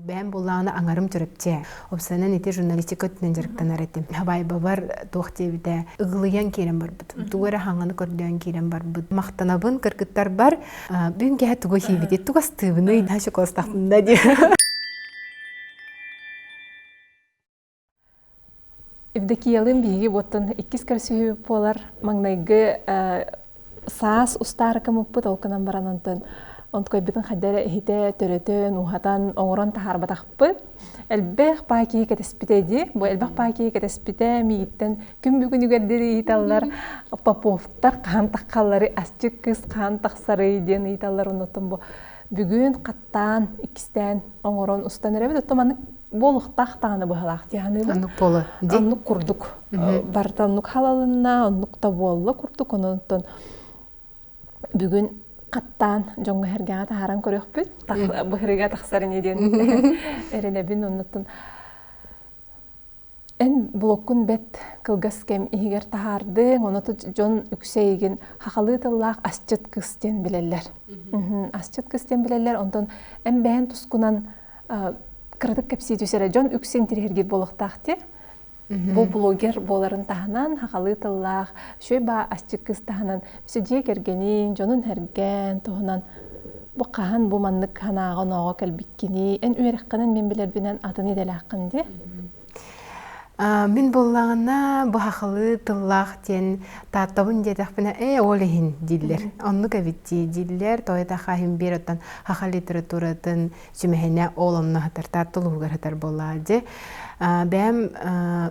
Бэйэм буоллаҕына аҥарым Чурапчы. Уопсайынан ити журналистика өттүнэн дьарыктанар этим. Хабайбабар туох диэбитэ ыгылыйан киирэн барбытым. Тугу эрэ хаҥаны көрдөөн киирэн барбыт. Махтанабын кыргыттарбар бүгүн киэһэ тугу иһиибитий, тугу астыыбыный, наша куостахпын да диэн. Евдокиялыын биһиги буоттан иккис көрсүһүү буолар. Маҥнайгы саас устаарыкымыппыт ол гынан баран онтон онтукайбытын хайда эрэ иһитэ, төрөтөн, уһатан, оҥорон таһаарбатахпыт. Элбэх паа киһи кэтэспитэ дии. Бу элбэх паа киһи кэтэспитэ миигиттэн күн бүгүнүгэр диэри ыйыталлар. Поповтар хаһан таххаллары, асчыт кыыс хаһан тахсарый диэн ыйыталлар. Оннуттан бу бүгүн хаттаан, иккистээн оҥорон устан эрэбит. Оттон маннык буолуохтаах даҕаны быһалаах дии саныыбын. Оннук буолуо. Оннук курдук. Барыта оннук халалынна, оннук да буолла курдук. Онон бүгүн хаттаан дьоҥҥо сэргэҕэ таһааран көрүөхпүт. Быһырыга тахсар ини диэн эрэнэбин. Оннуттан Эн блоккун бэт кылгас кэм иһигэр таһаардыҥ, ону дьон үксэ эйигин хахалыы тыллаах асчыт кыс диэн билэллэр. Асчыт кыс диэн билэллэр, онтон эн бэйэн тускунан кыратык кэпсии түс эрэ дьон үксэ интириэһиргиир буолуохтаах дии. Бу блогер буоларын таһынан, хахалыы тыллаах, үчүгэй баа асчыт кыс таһынан, өссө дьиэ кэргэниҥ, дьонун сэргээн туһунан бу хаһан бу маннык санааҕа-онооҕо кэлбиккиний, эн үөрэххинэн мин билэрбинэн атын идэлээххин дии. Мин буоллаҕына бу хахылыы тыллаах диэн Тааттабын диэтэхпинэ ээ ол иһин дииллэр. Оннук эбит дии дииллэр. Тоойотахха иһин биир оттон хаха литературатын сүмэһинэ ол онно сытар Таатта улууһугар сытар буоллаҕа дии. Бэйэм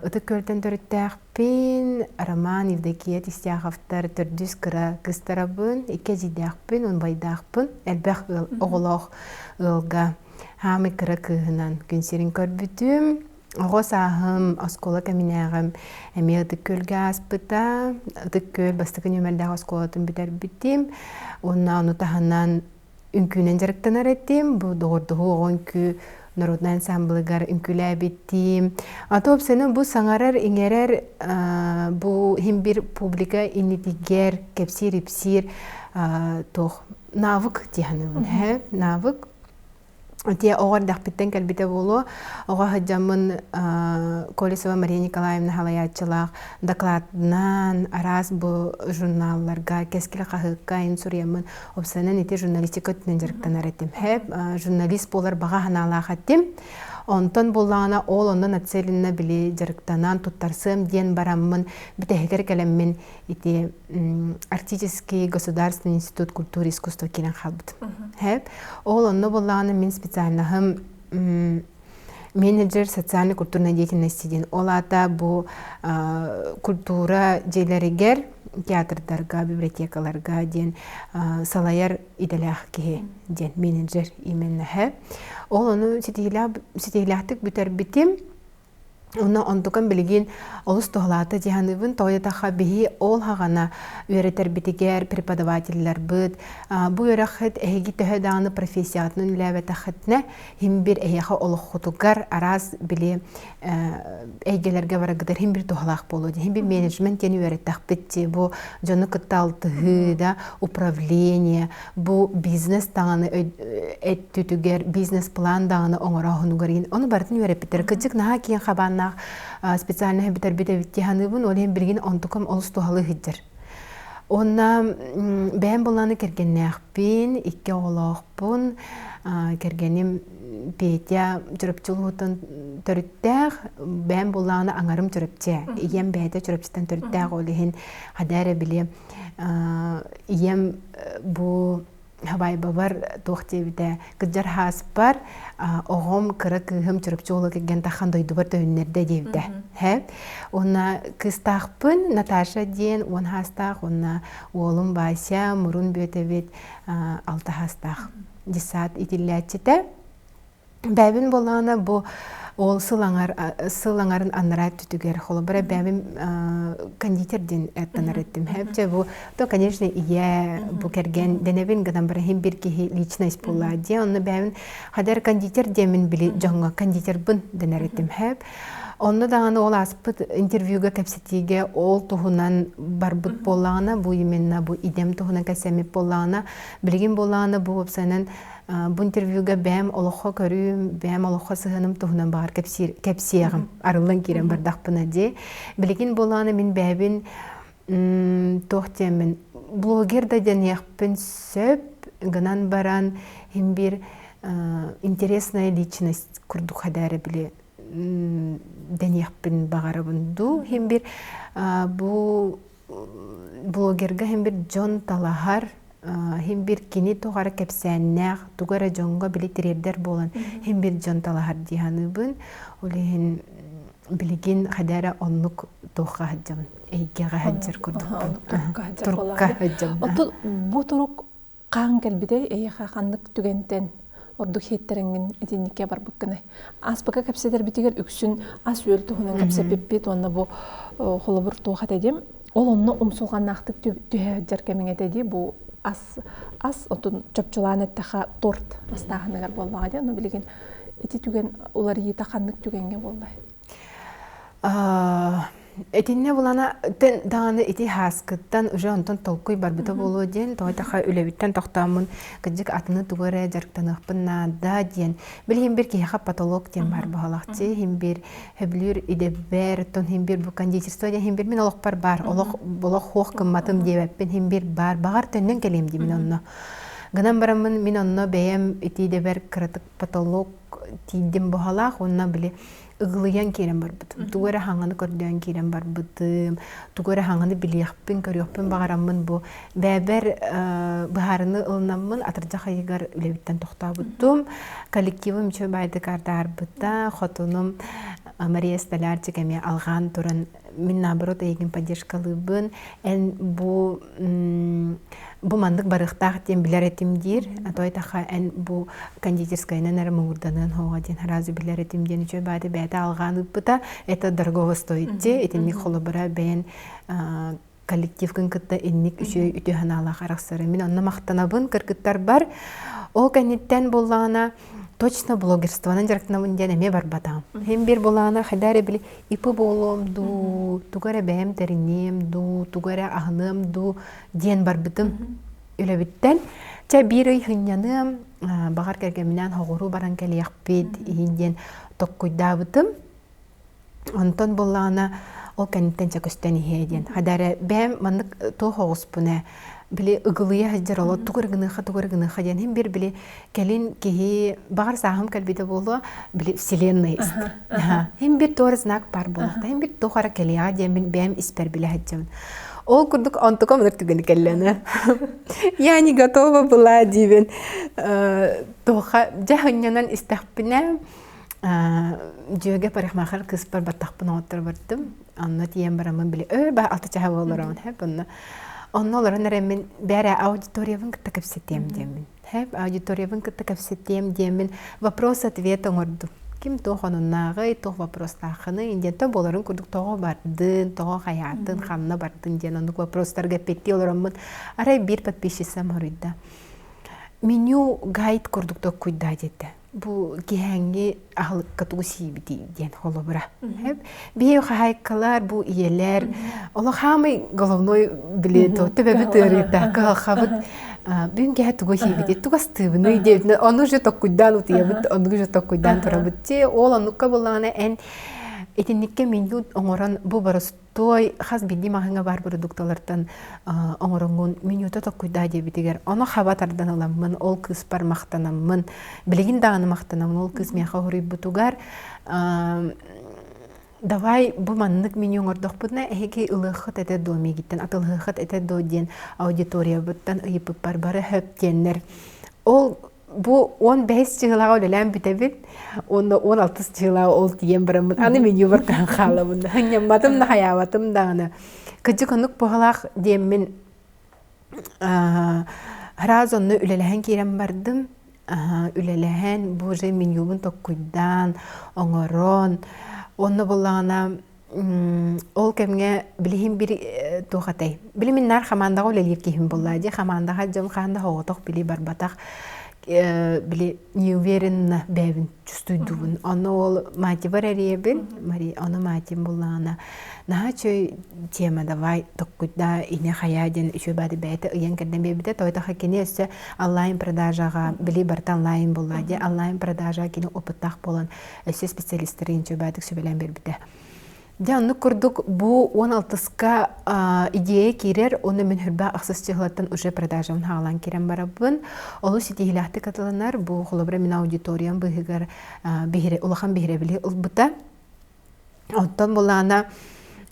Ытык Күөлтэн төрүттээхпин, Роман Евдокия Тистяховтар төрдүс кыра кыыстарабын, икки эдьиийдээхпин, унбайдаахпын, элбэх ыал оҕолоох ыалга Хаамый кыра кыыһынан күн сирин көрбүтүм. Оҕо сааһым, оскуола кэминээҕим эмиэ Ытык Күөлгэ ааспыта. Ытык Күөл бастакы нүөмэрдээх оскуолатын бүтэрбитим. Уонна ону таһынан үҥкүүнэн дьарыктанар этим. Бу доҕордоһуу оҕо үҥкүү народнай ансамблыгар үҥкүүлээбитим. А то уопсайынан бу саҥарар-иҥэрэр бу иһин бир публика иннитигэр кэпсиир-ипсиир туох навык дии саныыбын. Навык Ити оҕо эрдэхпиттэн кэлбитэ буолуо. Оҕо сылдьаммын Колесова Мария Николаевна салайааччылаах докладынан араас бу журналларга, Кэскил хаһыакка ин суруйаммын уопсайынан ити журналистика өттүнэн дьарыктанар этим. Журналист буолар баҕа санаалаах этим. Онтон буоллаҕына ол онно нацеленно били дьарыктанан туттарсыам диэн бараммын бүтэһигэр кэлэммин ити Арктический государственный институт культуры и искусства киирэн хаалбытым. Ол онно буоллаҕына мин специальноһым менеджер социально-культурной деятельности диэн. Ол аата бу культура дьиэлэригэр, театрдарга, библиотекаларга диэн салайар идэлээх киһи диэн менеджер именно. Ол ону ситиһиилээхтик бүтэрбитим. Онно онтукам билигин олус туһалаата дии саныыбын. Тоҕо диэтэххэ, биһи ол хаҕана үөрэтэрбитигэр преподавателлэрбит бу үөрэххит эһиги төһө даҕаны профессияҕытынан үлэлээбэтэххитинэ, иһин бир эһиэхэ олоххутугар араас били эйгэлэргэ бараргытыгар иһин бир туһалаах буолуо дии. Иһин бир менеджмент диэн үөрэттэхпит дии. Бу дьону кытта алтыһыы да, управление, бу бизнес даҕаны өттүтүгэр бизнес-план даҕаны оҥорооһунугар иин ону барытын үөрэппиттэр. Кырдьык наһаа киэҥ хабааннаах специальноһы бүтэрбит эбит дии саныыбын. Ол иһин билигин онтукам олус туһалыы сылдьар. Уонна бэйэм былааны кэргэннээхпин, икки оҕолоохпун. Кэргэним Петя Чурапчы улууһуттан төрүттээх, бэйэм буллаҕына аҥарым Чурапчы. Ийэм бэйэтэ Чурапчыттан төрүттээх, ол иһин хада эрэ били ийэм бу Хабайбабар туох диэбитэ кырдьар хааспар оҕом кыра кыыһым Чурапчы уола кэргэн таххан дойдубар төһүннэрдэ диэбитэ. Һэ. Уонна кыыстаахпын Наташа диэн уон хаастаах уонна уолум Вася мурун бүөтэбит алта хаастаах десант итиллээччитэ. Бэйэбин буоллаҕына бу ол сыл аҥар сыл аҥарын анараа өттүтүгэр холобура бэйэбин кондитер диэн аттанар эттим. Чэ бу то конечно ийэ бу кэргэн дэнэбин гынан баран иһин бир киһи личность буолла диэн онно бэйэбин хадэр кондитер диэмин били дьоҥҥо кондитербын дэнэр этим. Онно даҕаны ол ааспыт интервьюга кэпсэтиигэ ол туһунан барбыт буоллаҕына бу именно бу идэм туһунан кэпсэммит буоллаҕына билигин буоллаҕына бу уопсайынан. Бу интервьюга бэйэм олоххо көрүүм, бэйэм олоххо сыһыаным туһунан баҕар кэпсиир кэпсиэҕим, арыллан киирэн бардахпына дии. Билигин буолааны мин бэйэбин туох диэммин блогер да диэниэхпин сөп гынан баран иһин биир интересная личность курдук хадары били дэниэхпин баҕарабын дуу иһин бир бу блогерга иһин бир дьон талаһар иһин бир кини туох эрэ кэпсээннээх тугу эрэ дьоҥҥо били тириэрдэр буолан иһин бир дьон талаһар дии саныыбын ол иһин билигин хайда эрэ оннук туохха сылдьабын эйгэҕэ сылдьар курдукпун турукка сылдьабын Оттон бу турук хаан кэлбитэй эйиэхэ ханнык түгэнтэн ордук хиэттэрэҥҥин итинниккэ барбыккыный ааспыкка кэпсэтэрбитигэр үксүн ас-үөл туһунан кэпсэппиппит уонна бу холобур туох этэ диэм ол онно умсулҕаннаахтык түһэ сылдьар кэмиҥ этэ дии бу ас ас отун чопчулаан эттэхэ торт астааһыныгар буоллаҕа дии ону билигин ити түгэн уларыйыыта ханнык түгэҥҥэ буоллай Итиннэ булана даҕаны ити һааскыттан уже онтон толкуй барбыта буолуо диэн тоҕо таха үлэбиттэн тохтооммун кырдьык атыны тугу эрэ дьарыктаныахпын наада диэн билигин бир киһиэхэ потолок диэн баар буолахчы иһин бир хөбүлүүр идэбэр оттон иһин бир бу кондитерство диэн иһин бир мин олохпор баар олох олох хуох гымматым диэбэппин иһин бир баар баҕар төннөн кэлиэм дии мин онно гынан бараммын мин онно бэйэм ити идэбэр кыратык потолок тиийдим буһалаах уонна били ыгылыйан киирэн барбытым. Тугу эрэ хаҥаны көрдөөн киирэн барбытым. Тугу эрэ хаҥаны билиэхпин, көрүөхпүн баҕараммын бу бэйэбэр быһаарыны ылынаммын атырдьах ыйыгар үлэбиттэн тохтообутум. Коллективым үчүгэй баайдык ардаарбыта. Хотунум Мария Столярчик эмиэ алҕаан туран мин наоборот эйигин поддержкалыыбын эн бу бу маннык барыахтаах диэн билэр этим диир а то этаха эн бу кондитерскайынан эрэ муҥурданыан хоҕо диэн сразу билэр этим диэн үчүгэй бааты бэйэтэ алҕаан ыыппыта это дорогого стоит дии итинник холобура бэйэн коллективкын кытта инник үчүгэй үтүө санаалаах арахсары мин онно махтанабын кыргыттарбар ол кэнниттэн буоллаҕына точно блогерствонан дьарыктанабын диэн эмиэ барбатаҕым иһин биир буоллаҕына хайда эрэ били ИП буолуом дуу тугу эрэ бэйэм тэриниэм дуу тугу эрэ аһыныам дуу диэн барбытым үлэбиттэн чэ биир ый сынньаныам баҕар кэргэмминээн хоҕуруу баран кэлиэхпит иһин диэн токкуйдаабытым Онтон буоллаҕына ол кэнниттэн чэ көстөн иһиэ диэн. Хада эрэ бэйэм маннык туох оҕуспун ээ били ыгылыйа сылдьар оло тугу эрэ гыныаха тугу эрэ гыныаха диэн иһин бир били кэлин киһи баҕар сааһым кэлбитэ буолуо били вселенная иһин бир туох эрэ знак баар буолуохта иһин бир туох эрэ кэлиэҕэ диэн мин бэйэм испэр билэ сылдьабын. Ол курдук онтукам ыныр түгэни кэллэне. Я не готова была диибин туохха дьэ хынньанан истэхпинэ Дьүөгэ парикмахер кыыспар баттахпын оҥотторо бардым. Онно тиийэн бараммын били өр ба алта чаһа олороон хэп онно онно олорон эрэммин бээрэ аудиториябын кытта кэпсэтиэм диэммин. Хэп аудиториябын кытта кэпсэтиэм диэммин вопрос-ответ оҥордум. Ким туох онуннааҕый, туох вопростааххыный диэн то буоларын курдук тоҕо бардын, тоҕо хайаатын, ханна бардын диэн оннук вопростарга эппиэттии олороммун арай биир подписчицам хоруйда. Меню гайд курдук токкуйдаа диэтэ бу киһээҥҥи аһылыкка тугу сиибитий диэн холобура. Биһи хаһаайкалар, бу ийэлэр, олох хаамый головной били төбөбүт ыарыыта, кыһалхабыт бүгүн киһи тугу сиибитий, тугу астыыбыный диэбитинэ, ону уже токкуйдаан утуйабыт, ону уже токкуйдаан турабыт. Ти ол оннукка буоллаҕына эн итинниккэ меню оҥорон бу боростуой той хас биирдии маҕаһыыҥҥа баар продукталартан оҥороҥҥун менюта токкуйдаа диэбитигэр ону хаба тардан ыламмын ол кыыспар махтанаммын билигин даҕаны махтанаммын ол кыыс миэхэ уһуруйбутугар давай бу маннык меню оҥордохпутуна эһиги ылыаххыт этэ дуо миигиттэн атылыһыаххыт этэ дуо диэн аудиториябыттан ыйыппыппар бары хөп диэннэр ол бу 15 чыһылаҕа үлэлээн бүтэбин уонна 16 чыһылаҕа ол тиийэн бараммын аны менюбар таһан хаалабын ханньамматым да хайаабатым даҕаны кырдьык оннук буһалаах диэммин сразу онно үлэлэһэн киирэн бардым үлэлэһэн бу уже менюбун токкуйдаан оҥорон онно буоллаҕына ол кэмҥэ билиһин бир туох этэй били мин наар хамаандаҕа үлэлиир киһим буолла дии хамаандаҕа дьон хаһан да соҕотох били барбатах. били неуверенно бэйэбин чувствуйдубун. Ону ол матибар эрийэбин, ону матим буллаҕына наһаа үчүгэй тема давай токкуйда ине хайа диэн үчүгэй баады бэйэтэ ыйан кэрдэн биэрбитэ. Тойтоха кини өссө онлайн продажаҕа били барыта онлайн булла дии онлайн продажаҕа кини опыттаах буолан өссө специалистары үчүгэй баадык сүбэлээн биэрбитэ. Дьэ, оннук курдук бу 16-ка идея киирэр, уонна мин хүрбэ ахсыс чыһылаттан уже продажабын хаалан киирэн барабын. Олус ситиһиилээхтик атыланар, бу холобура мин аудиториям быыһыгар улахан биһирэбили ылбыта. Оттон булаана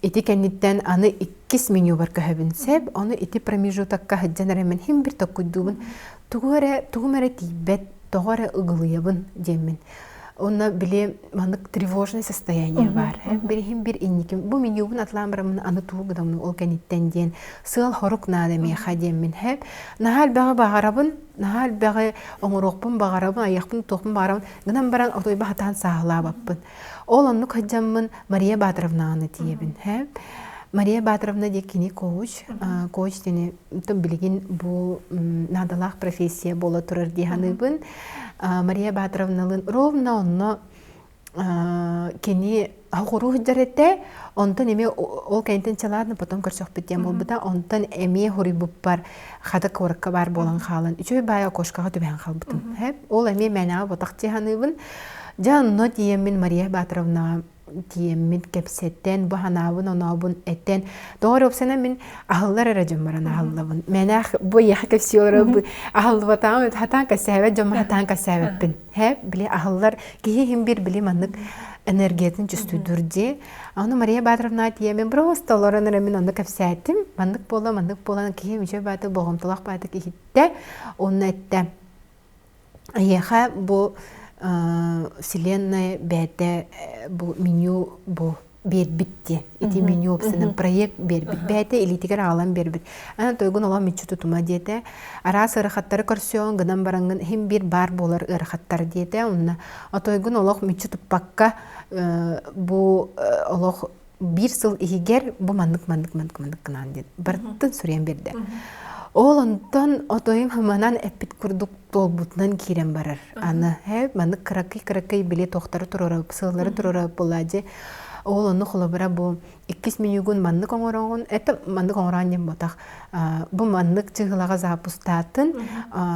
ити кэнниттэн аны иккис менюбар көһөбүн сөп, ону ити промежутокка сылдьан эрэ мин хим бир токкуйдуубун, тугу эрэ тугум эрэ тиийбэт, тоҕо эрэ ыгылыйабын диэммин. Онно били маннык тревожное состояние баар. Бириһин бир инниким бу менюбун атлаан бараммын аны тугу гынаммын ол кэнниттэн диэн сыал хорук наада миэхэ диэммин хэп. Наһаа элбэҕи баҕарабын, наһаа элбэҕи оҥоруохпун баҕарабын, айыахпын туохпун баҕарабын. Гынан баран отойба хатаан сааһылаабаппын. Ол оннук сылдьаммын Мария Батровнаҕаны тиийэбин. Мария Батровна диэн кини коуч. Коуч диэни билигин бу наадалаах профессия буола турар дии саныыбын. Мария Батровналыын ровно онно кини хоҕуруу сылдьар этэ, онтон эмиэ ол кэнниттэн чалаадна потом көрсөхпүт диэн буолбута, онтон эмиэ хоруйбуппар хата куоракка баар буолан хаалан үчүгэй баайы окошкаҕа түбэһэн хаалбытым. Ол эмиэ мээнэҕэ ботах дии саныыбын. Дьэ онно тиийэммин Мария Батровнаҕа тиийэммин кэпсэтэн, бу санаабын-онообун этэн, тоҕо эрэ уопсайынан мин аһыллар эрэ дьон баран аһыллабын. Мэнээх бу эйиэхэ кэпсии олоробун аһыллыбатаҕым хатаан кэпсээбэт дьоммор хатаан кэпсээбэппин. Һэ, били аһыллар киһи иһин бир били маннык энергиятын чувствуйдуур дии. Ону Мария Батровна тиийэммин просто олорон эрэ мин онно кэпсээтим. Маннык буола, маннык буолан киһи үчүгэй баайдык болҕомтолоох баайдык иһиттэ. Онно эттэ. Эйиэхэ бу вселенная бэйэтэ бу меню бу биэрбит диэн. Ити меню опсанын проект биэрбит. Бэйэтэ илиитигэр аҕалан биэрбит. Аны тойгун олох мүччү тутума диэтэ. Араас ыарахаттары көрсүөҕүн гынан бараҥҥын иһин биир баар буолар ыарахаттар диэтэ. Онно отойгун олох мүччү туппакка бу олох биир сыл иһигэр бу маннык маннык маннык маннык гынан диэн барытын суруйан биэрдэ. Ол онтон отойум хаманан эппит курдук туолбутунан киирэн барар. Аны һэ маннык кыракый кыракый били тохтары туруорап сыллары туруорап буолаадьы. Ол ону холобура бу иккис менюгун маннык оҥороҕун, это маннык оҥороон диэн ботах. Бу маннык чыһылаҕа запустаатын,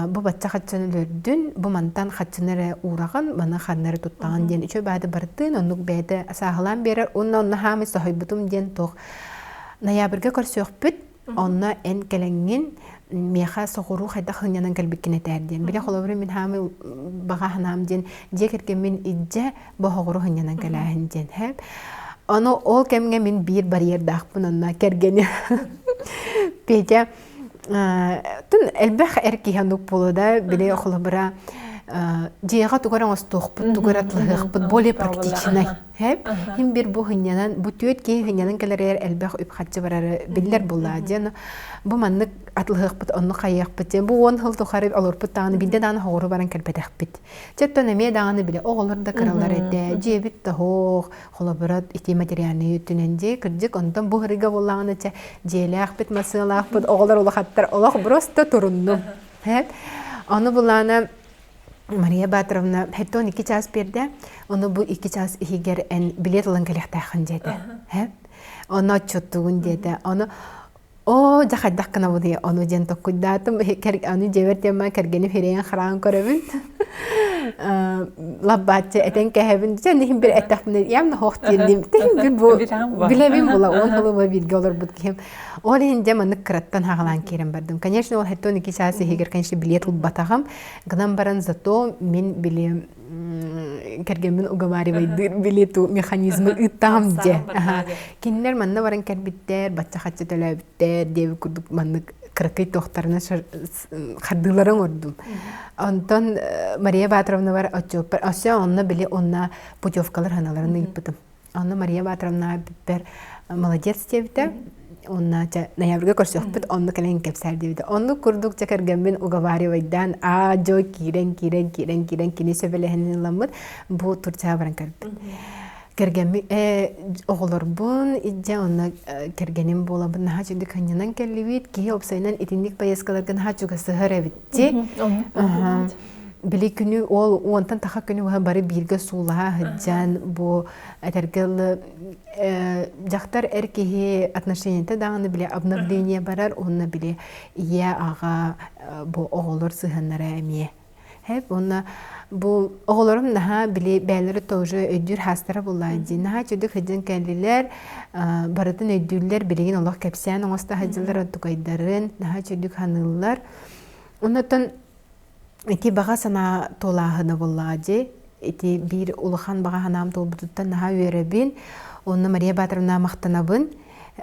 бу бачча хаччаны өлөрдүн, бу мантан хаччыны эрэ уураҕын, маны ханна эрэ туттаҕын диэн үчүгэй баады барытын оннук бэйэтэ сааһылаан биэрэр. Уонна онно хаамай соһуйбутум диэн туох ноябрьга көрсүөхпүт, онно эн кэлэҥҥин миэхэ соҕуруу хайдах сынньанан кэлбиккин этээр диэн. Били холобура мин хаамай баҕа санаам диэн дьиэ кэргэммин илдьэ боһоҕуру сынньанан кэлээһин диэн. Ону ол кэмҥэ мин биир барьердаахпын онно кэргэни Петя тун элбэх эр киһи оннук буолуо да били холобура дьиэҕэ тугу эрэ оҥостуохпут тугу эрэ атлаһыахпыт более практичнай Хим бир бу хынньанан бу түөт киһи хынньанан кэлэригэр элбэх үп харчы барары биллэр буоллаа диэн бу маннык атлаһыахпыт оннук хайыахпыт диэн бу 10 сыл тухары олорпут даҕаны биирдэ даҕаны хоҕуру баран кэлбэтэхпит Чэттон эмиэ даҕаны билэ оҕолор да кыралар этэ дьиэбит да хоох холобура ити материальный өттүнэн дьиэ кырдьык онтон бу ырыга буоллаҕына чэ дьиэлээхпит масыалаахпыт оҕолор улахаттар олох просто туруннум ону булаана Мария Батровна хэттон 2 чаас биэрдэ ону бу 2 чаас иһигэр эн билет ылан кэлиэхтээххин диэтэ ону отчуттугун диэтэ ону Оо, дьэ хайдах гынабыный ону диэн токкуйдаатым. Аны дьиэбэр тиэмэ кэргэним хирэйэн хараан көрөбүн. Лаббааччы этэн кэһэбин. Дьэ иһин бир эттэхпинэ явно хоох диэнним. Тиһин бир бу билэбин була он хылыба бииргэ олорбут киһим. Ол иһин дьэ маннык кыраттан хаҕалаан киирэн бардым. Конечно, ол хэттон 2 чаас иһигэр, конечно, билет ылбатаҕым. Гынан баран зато мин били кэргэммин уговаривайдыыр били ту механизмы ыыттаҕым дьэ. Кинилэр манна баран кэлбиттэр, бачча хачча төлөөбүттэр диэбит курдук маннык кыракый туохтарына хардыылары оҥордум. Онтон Мария Батровна бар отчуоппар, өссө онно били онно путевкалар ханаларын ыйыппытым. Онно Мария Батровна биппэр молодец диэбитэ. Онно чэ ноябрьга көрсүөхпүт, онно кэлэн кэпсээр диэбитэ. Оннук курдук чэ кэргэммин уговаривайдаан аа дьо киирэн киирэн киирэн киирэн кини сөбүлэһэн ыламмыт бу Турцияҕа баран кэлбит. Кэргэммин оҕолорбун илдьэ онно кэргэним буолабын наһаа үчүгдүк ханньанан кэллибит. Киһи уопсайынан итинник поездкаларга наһаа чугасыһар эбит дии. Били күнү ол уонтан таха күнү быһа бары бииргэ суулаһа сылдьан бу этэргэ дылы дьахтар эр киһи отношениета даҕаны били обновление барар уонна били ийэ аҕа бу оҕолор сыһыаннара эмиэ Хэп уонна бу оҕолорум наһаа били бээлэри тоже өйдүүр хаастара буллаа дии. Наһаа чөдүк сылдьан кэллилэр, барытын өйдүүллэр, билигин олох кэпсээн оҥосто сылдьаллар онтукайдарын, наһаа чөдүк ханыыллар. Оннотон ити баҕа санаа туолааһына буоллаҕа дии. Ити биир улахан баҕа санаам туолбутуттан наһаа үөрэбин. Онно Мария Батровна махтанабын.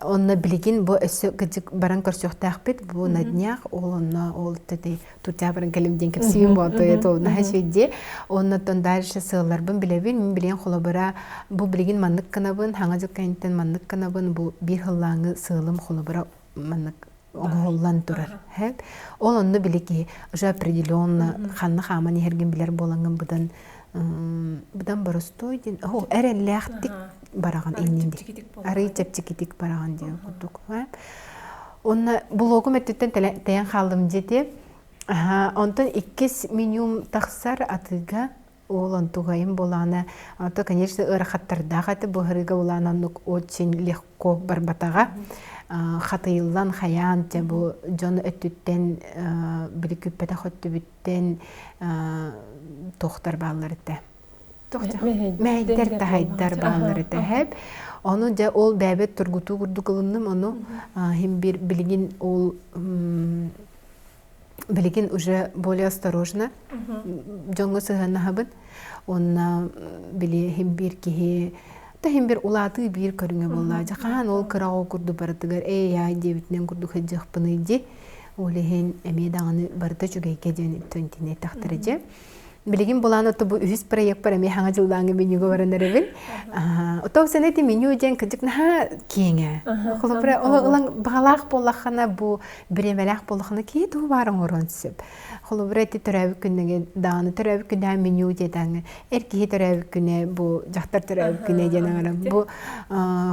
Онно билигин бу өссө кыдьык баран көрсүөхтээхпит. Бу на днях ол онно ол тэтэй туртя баран кэлим диэн кэпсиим буолтуйа наһаа үчүгэй Оннотон дальше сыалларбын билэбин. Мин билигин холобура бу билигин маннык гынабын, хаҥа дьыл кэнниттэн маннык гынабын, бу биир сыллааҥы сыалым холобура маннык оҥоһуллан турар. Ол онно били киһи уже определенно ханна хааман иһэргин билэр буолаҥҥын быдан быдан боростуой диэн эрэллээхтик бараҕын иннин диэн арый чэпчэкитик бараҕын диэн курдук. Онно блогум өттүттэн тэйэн хааллым дьити. Онтон иккис менюм тахсар атыыга ол онтугайым буолаана то конечно ыарахаттардаах этэ быһырыга улаан оннук очень легко барбатаҕа хатыйыллан хайаан дьэ бу дьон өттүттэн били күппэтэх өттүбүттэн туохтар бааллар этэ мэһэйдэр таһайдар бааллар этэ хэп ону дьэ ол бэйэбит тургутуу курдук ылынным ону хим бир билигин ол билигин уже более осторожно дьоҥҥо сыһыаннаһабын уонна били иһин биир киһи да иһин биир улаатыы биир көрүҥэ буолла дьэ хаһан ол кыра оҕо курдук барытыгар эй аай диэбитинэн курдук сылдьыахпыный дии ол иһин эмиэ даҕаны барыта үчүгэйгэ диэн итинэ эттэхтэрэ дьэ Билигин булаан ото бу үһүс проекпар эмиэ хаҥа дьыллааҥы менюга баран эрэбин. Ото сен эти меню диэн кырдьык наһаа киэҥэ. Холобура ылан баҕалаах буоллаххына бу бириэмэлээх буоллаххына киһи тугу баар оҥоруон сөп. Холобура эти төрөөбүт күннэги даҕаны төрөөбүт күнэ меню диэтэҥҥэ эр киһи төрөөбүт күнэ бу дьахтар төрөөбүт күнэ диэн аҥара бу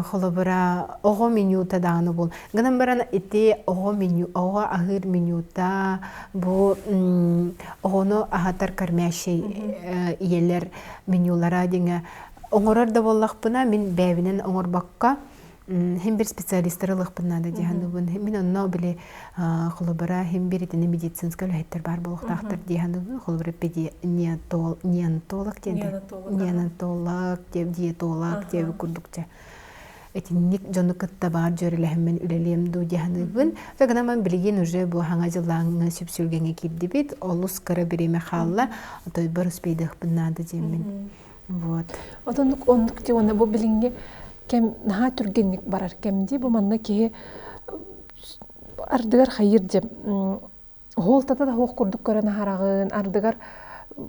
холобура оҕо менюта даҕаны бул. Гынан баран ити оҕо меню оҕо аһыыр менюта бу оҕону аһатар кормящий ийэлэр менюлара диҥэ оҥорор да буоллахпына мин бэйэбинэн оҥорбокко хим бир специалистары ылыахпын наада дии саныыбын мин онно били холобура хим бир итини медицинскэй үлэһиттэр баар буолуохтаахтар дии саныыбын холобура неонтолог диэн неонатолог диетолог диэбит курдук дьэ итинник дьону кытта баар дьүөрэлэһэммин үлэлиэм дуу дии саныыбын. Гынан билигин уже бу хаҥа дьыллааҥҥа сүпсүлгэҥҥэ киирдибит. Олус кыра бириэмэ хаалла. Отойбор успейдыахпын наада диэммин. Вот. Отоннук оннук дии уонна бу билиҥҥи кэм наһаа түргэнник барар кэм дии. Бу манна киһи ардыгар хайыр дьэ Оһуолтата да суох курдук көрөн аһараҕын, ардыгар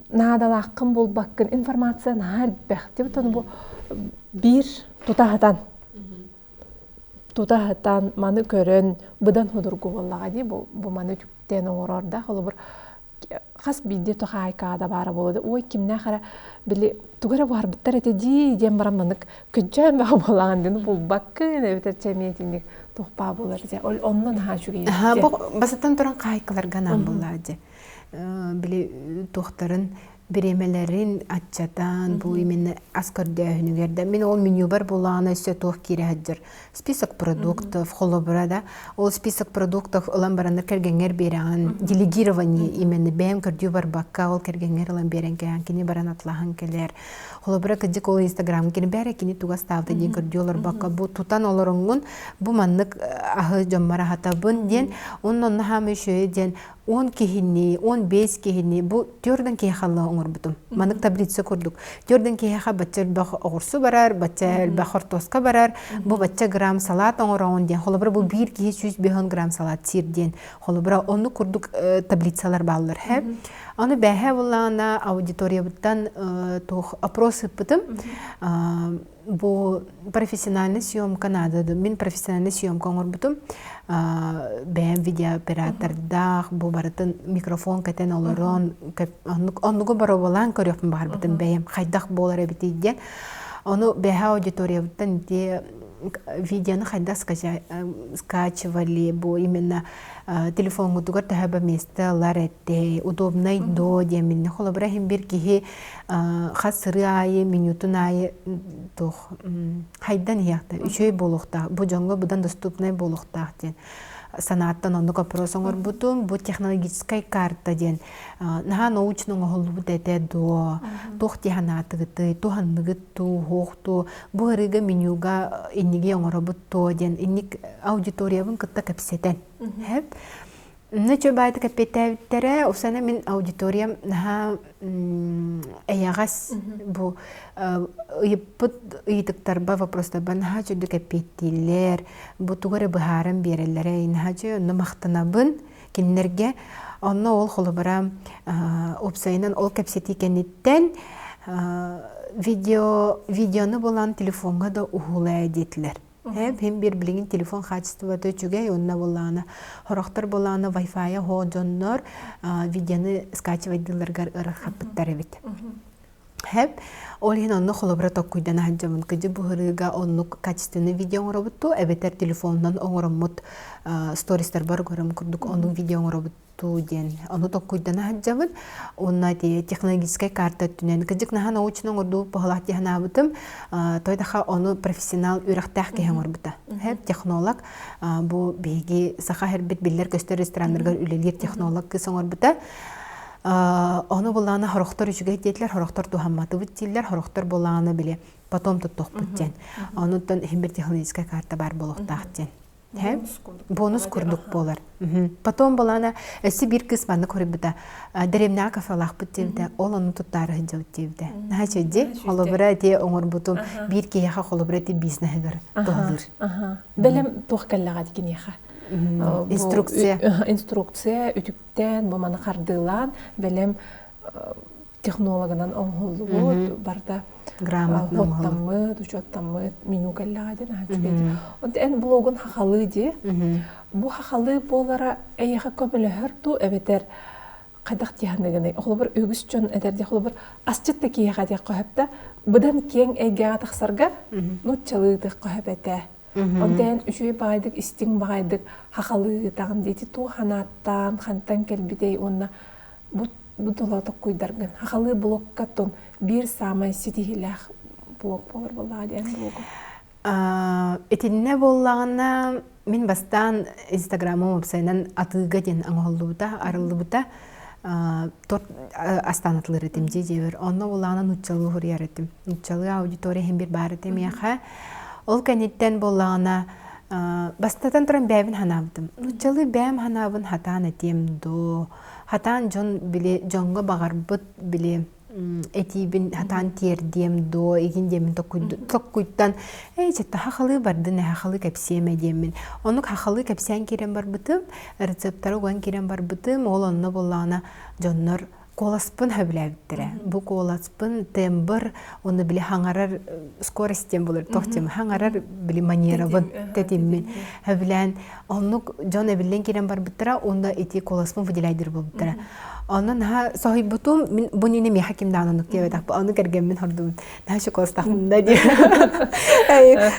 наадалааххын булбаккын, информация наһаа элбэх. Типа бу биир тутаһытан тутаһытан маны көрөн быдан судургу буоллаҕа дии бу, бу маны үтүктэн оҥорор да холобур хас биирдии тухаайкаҕа да баара буолуо да ой кимнээх эрэ били тугу эрэ буһарбыттар этэ дии диэн баран маннык күддьээн бөҕө буолаҕын диэн булбаккын эбэтэр чэ эмиэ итинник туох баа буолар дьэ ол онно наһаа үчүгэй бу басаттан туран хаайкаларга анаан буоллаа дьэ били туохтарын бириэмэлэрин аччатан бу именно ас көрдөөһүнүгэр да мин ол менюбар булаҕына өссө туох киирэ сылдьар список продуктов холобура да ол список продуктов ылан бараннар кэргэҥҥэр биэрэҕин делегирование именно бэйэм көрдүү барбакка ол кэргэҥҥэр ылан биэрэн кэлэн кини баран атлаһан кэлэр Холобура, кырдьык ол Инстаграмҥа кини бээрэ кини туга астаабыта диэн көрдүү олорбокко бу тутан олороҥҥун бу маннык аһы дьоммор аһатабын диэн уонна онно хаама үчүгэйэ диэн 10 киһини, 15 киһини бу төрдөн киһиэхэ оҥорбутум. Маннык таблица курдук. Төрдөн киһиэхэ бачча элбэх оҕурсу барар, бачча элбэх хортуоска барар, бу бачча грамм салат оҥороҕун диэн. Холобура, бу биир киһи 150 грамм салат сиир диэн. Холобура, оннук курдук таблицалар бааллар. Аны бэһэ буллаҕына аудиториябыттан туох опрос ыыппытым. Бу профессиональный съемка наада. Мин профессиональный съемка оҥорбутум. Бэйэм видеооператордаах, бу барытын микрофон кэтэн олорон, оннугу боруобалаан көрүөхпүн баҕарбытым бэйэм хайдах буолар эбитий диэн. Ону бэһэ аудиториябыттан ити Видеоны хайдах скачивали, бу именно телефоҥҥутугар төһө место ылар эттэй, удобнай до диэммин. Холобура иһин бир киһи хас сырыы аайы, минутун аайы туох хайдан иһиэхтэ, үчүгэй буолуохтаах, бу дьоҥҥо быдан доступнай буолуохтаах диэн санааттан оннук опрос оҥорбутум. Бу технологическай карта диэн наһаа научно оҥоһуллубут этэ дуо, туох дии санаатыгытый, туһанныгыт дуу, суох дуу, бу ырыыга менюга инниги оҥоробут дуо диэн инник аудиториябын кытта кэпсэтэн. Онно үчүгэй баайдык эппиэттээбиттэрэ. Усана мин аудиториям наһаа эйэҕэс бу ыйыппыт ыйытыктарба, вопростарба наһаа үчүгдүк эппиэттииллэр, бу тугу эрэ быһааран биэрэллэрэ наһаа үчүгэй, онно махтанабын кинилэргэ. Онно ол холобура уопсайынан ол кэпсэтии кэнниттэн видео видеону булан телефоҥҥа да уһулаа диэтилэр. Хем бир билигин телефон хаачыстыбата үчүгэй, онно буоллаҕына сорохтор буоллаҕына Wi-Fi хоо дьоннор видеоны скачивайдыылларыгар ыарырҕаппыттар эбит. Хэп, ол иһин онно холобура токкуйдана сылдьабын. Кыдьы быһырыыга оннук качественный видео оҥоробут туу, эбэтэр телефонунан оҥороммут стористарбар көрөм курдук оннук видео оҥоробут туу диэн ону токкуйдана сылдьабын. Уонна технологическай карта өттүнэн кыдьык наһаа научно оҥордуу поһолаах дии санаабытым. Тойдаха ону профессионал үөрэхтээх киһи оҥорбута. Технолог бу биһиги саха хэрбит биллэр-көстөр рестораннарыгар үлэлиир технолог кыыс оҥорбута. Ону булаана хорохтор үчүгэй диэтилэр, хорохтор туһамматыбыт дииллэр, хорохтор булаана били потом туттуохпут диэн. Онуттан иһин бир технологическай карта баар буолуохтаах диэн. Бонус курдук буолар. Потом булаана өссө биир кыыс маннык хоруйбута. Дэриэбинэҕэ кафелаахпыт диэбитэ, ол ону туттаары сылдьабыт диэбитэ. Наһаа үчүгэй Холобура ити оҥорбутум биир киһиэхэ холобура ити бизнеһыгар туһалыыр. Бэлэм туох кэллэҕэ киниэхэ? Инструкция. Инструкция үтүктээн, бу маны хардыылаан бэлэм технологынан оҥоһуллубут, барыта грамотно оттаммыт, учуоттаммыт меню кэллэҕэ диэн аһа үчүгэй. Онто эн блогун хахалыы дии. Бу хахалыы буолара эйиэхэ көмөлөһөр дуу эбэтэр хайдах дии Холобур үгүс дьон этэр дии холобур асчыт да киһиэхэ диэххэ сөп да быдан киэҥ эйгэҕэ тахсарга нууччалыы диэххэ сөп этэ. Онтон үчүгэй баҕайдык истиҥ баҕайдык хахалыы диэти туох ханааттаан хантан кэлбитэй уонна бу бу тула токкуйдаргын хахалыы блокка тон биир саамай ситиһиилээх блок буолар буоллаҕа диэн блогу. Итиннэ буоллаҕына мин бастаан инстаграмым уопсайынан атыыга диэн оҥоһуллубута, арыллыбыта. Торт астаан атылыр этим дии диэбэр. Онно буоллаҕына нууччалыы суруйар этим. Нууччалыы аудитория иһин бир баар этэ миэхэ. Ол кэнниттэн буоллаҕына бастатан туран бэйэбин ханаабытым. Нууччалыы бэйэм ханаабын хатаан этиэм доо. Хатаан дьон били дьоҥҥо баҕарбыт били этиибин хатаан тиэрдиэм дуо игин диэммин токкуйтан эй чэтта хахалыы бардын э хахалыы кэпсиэмэ диэммин оннук хахалыы кэпсээн киирэн барбытым рецептары уган киирэн барбытым ол онно буоллаҕына дьоннор куоласпын сөбүлээбиттэрэ бу куоласпын тембр уонна били хаҥарар скорость диэн буолар туох диэн хаҥарар били манерабын тэтиммин сөбүлээн оннук дьон эбиллэн киирэн барбыттара уонна ити куоласпын выделяйдыр буолбуттара Онон наһаа соһуйбутум, мин бу нини миэхэ ким даҕаны оннук диэбэтэх, ону кэргэммин хордубун. Наһаа шоколастахпын да диир.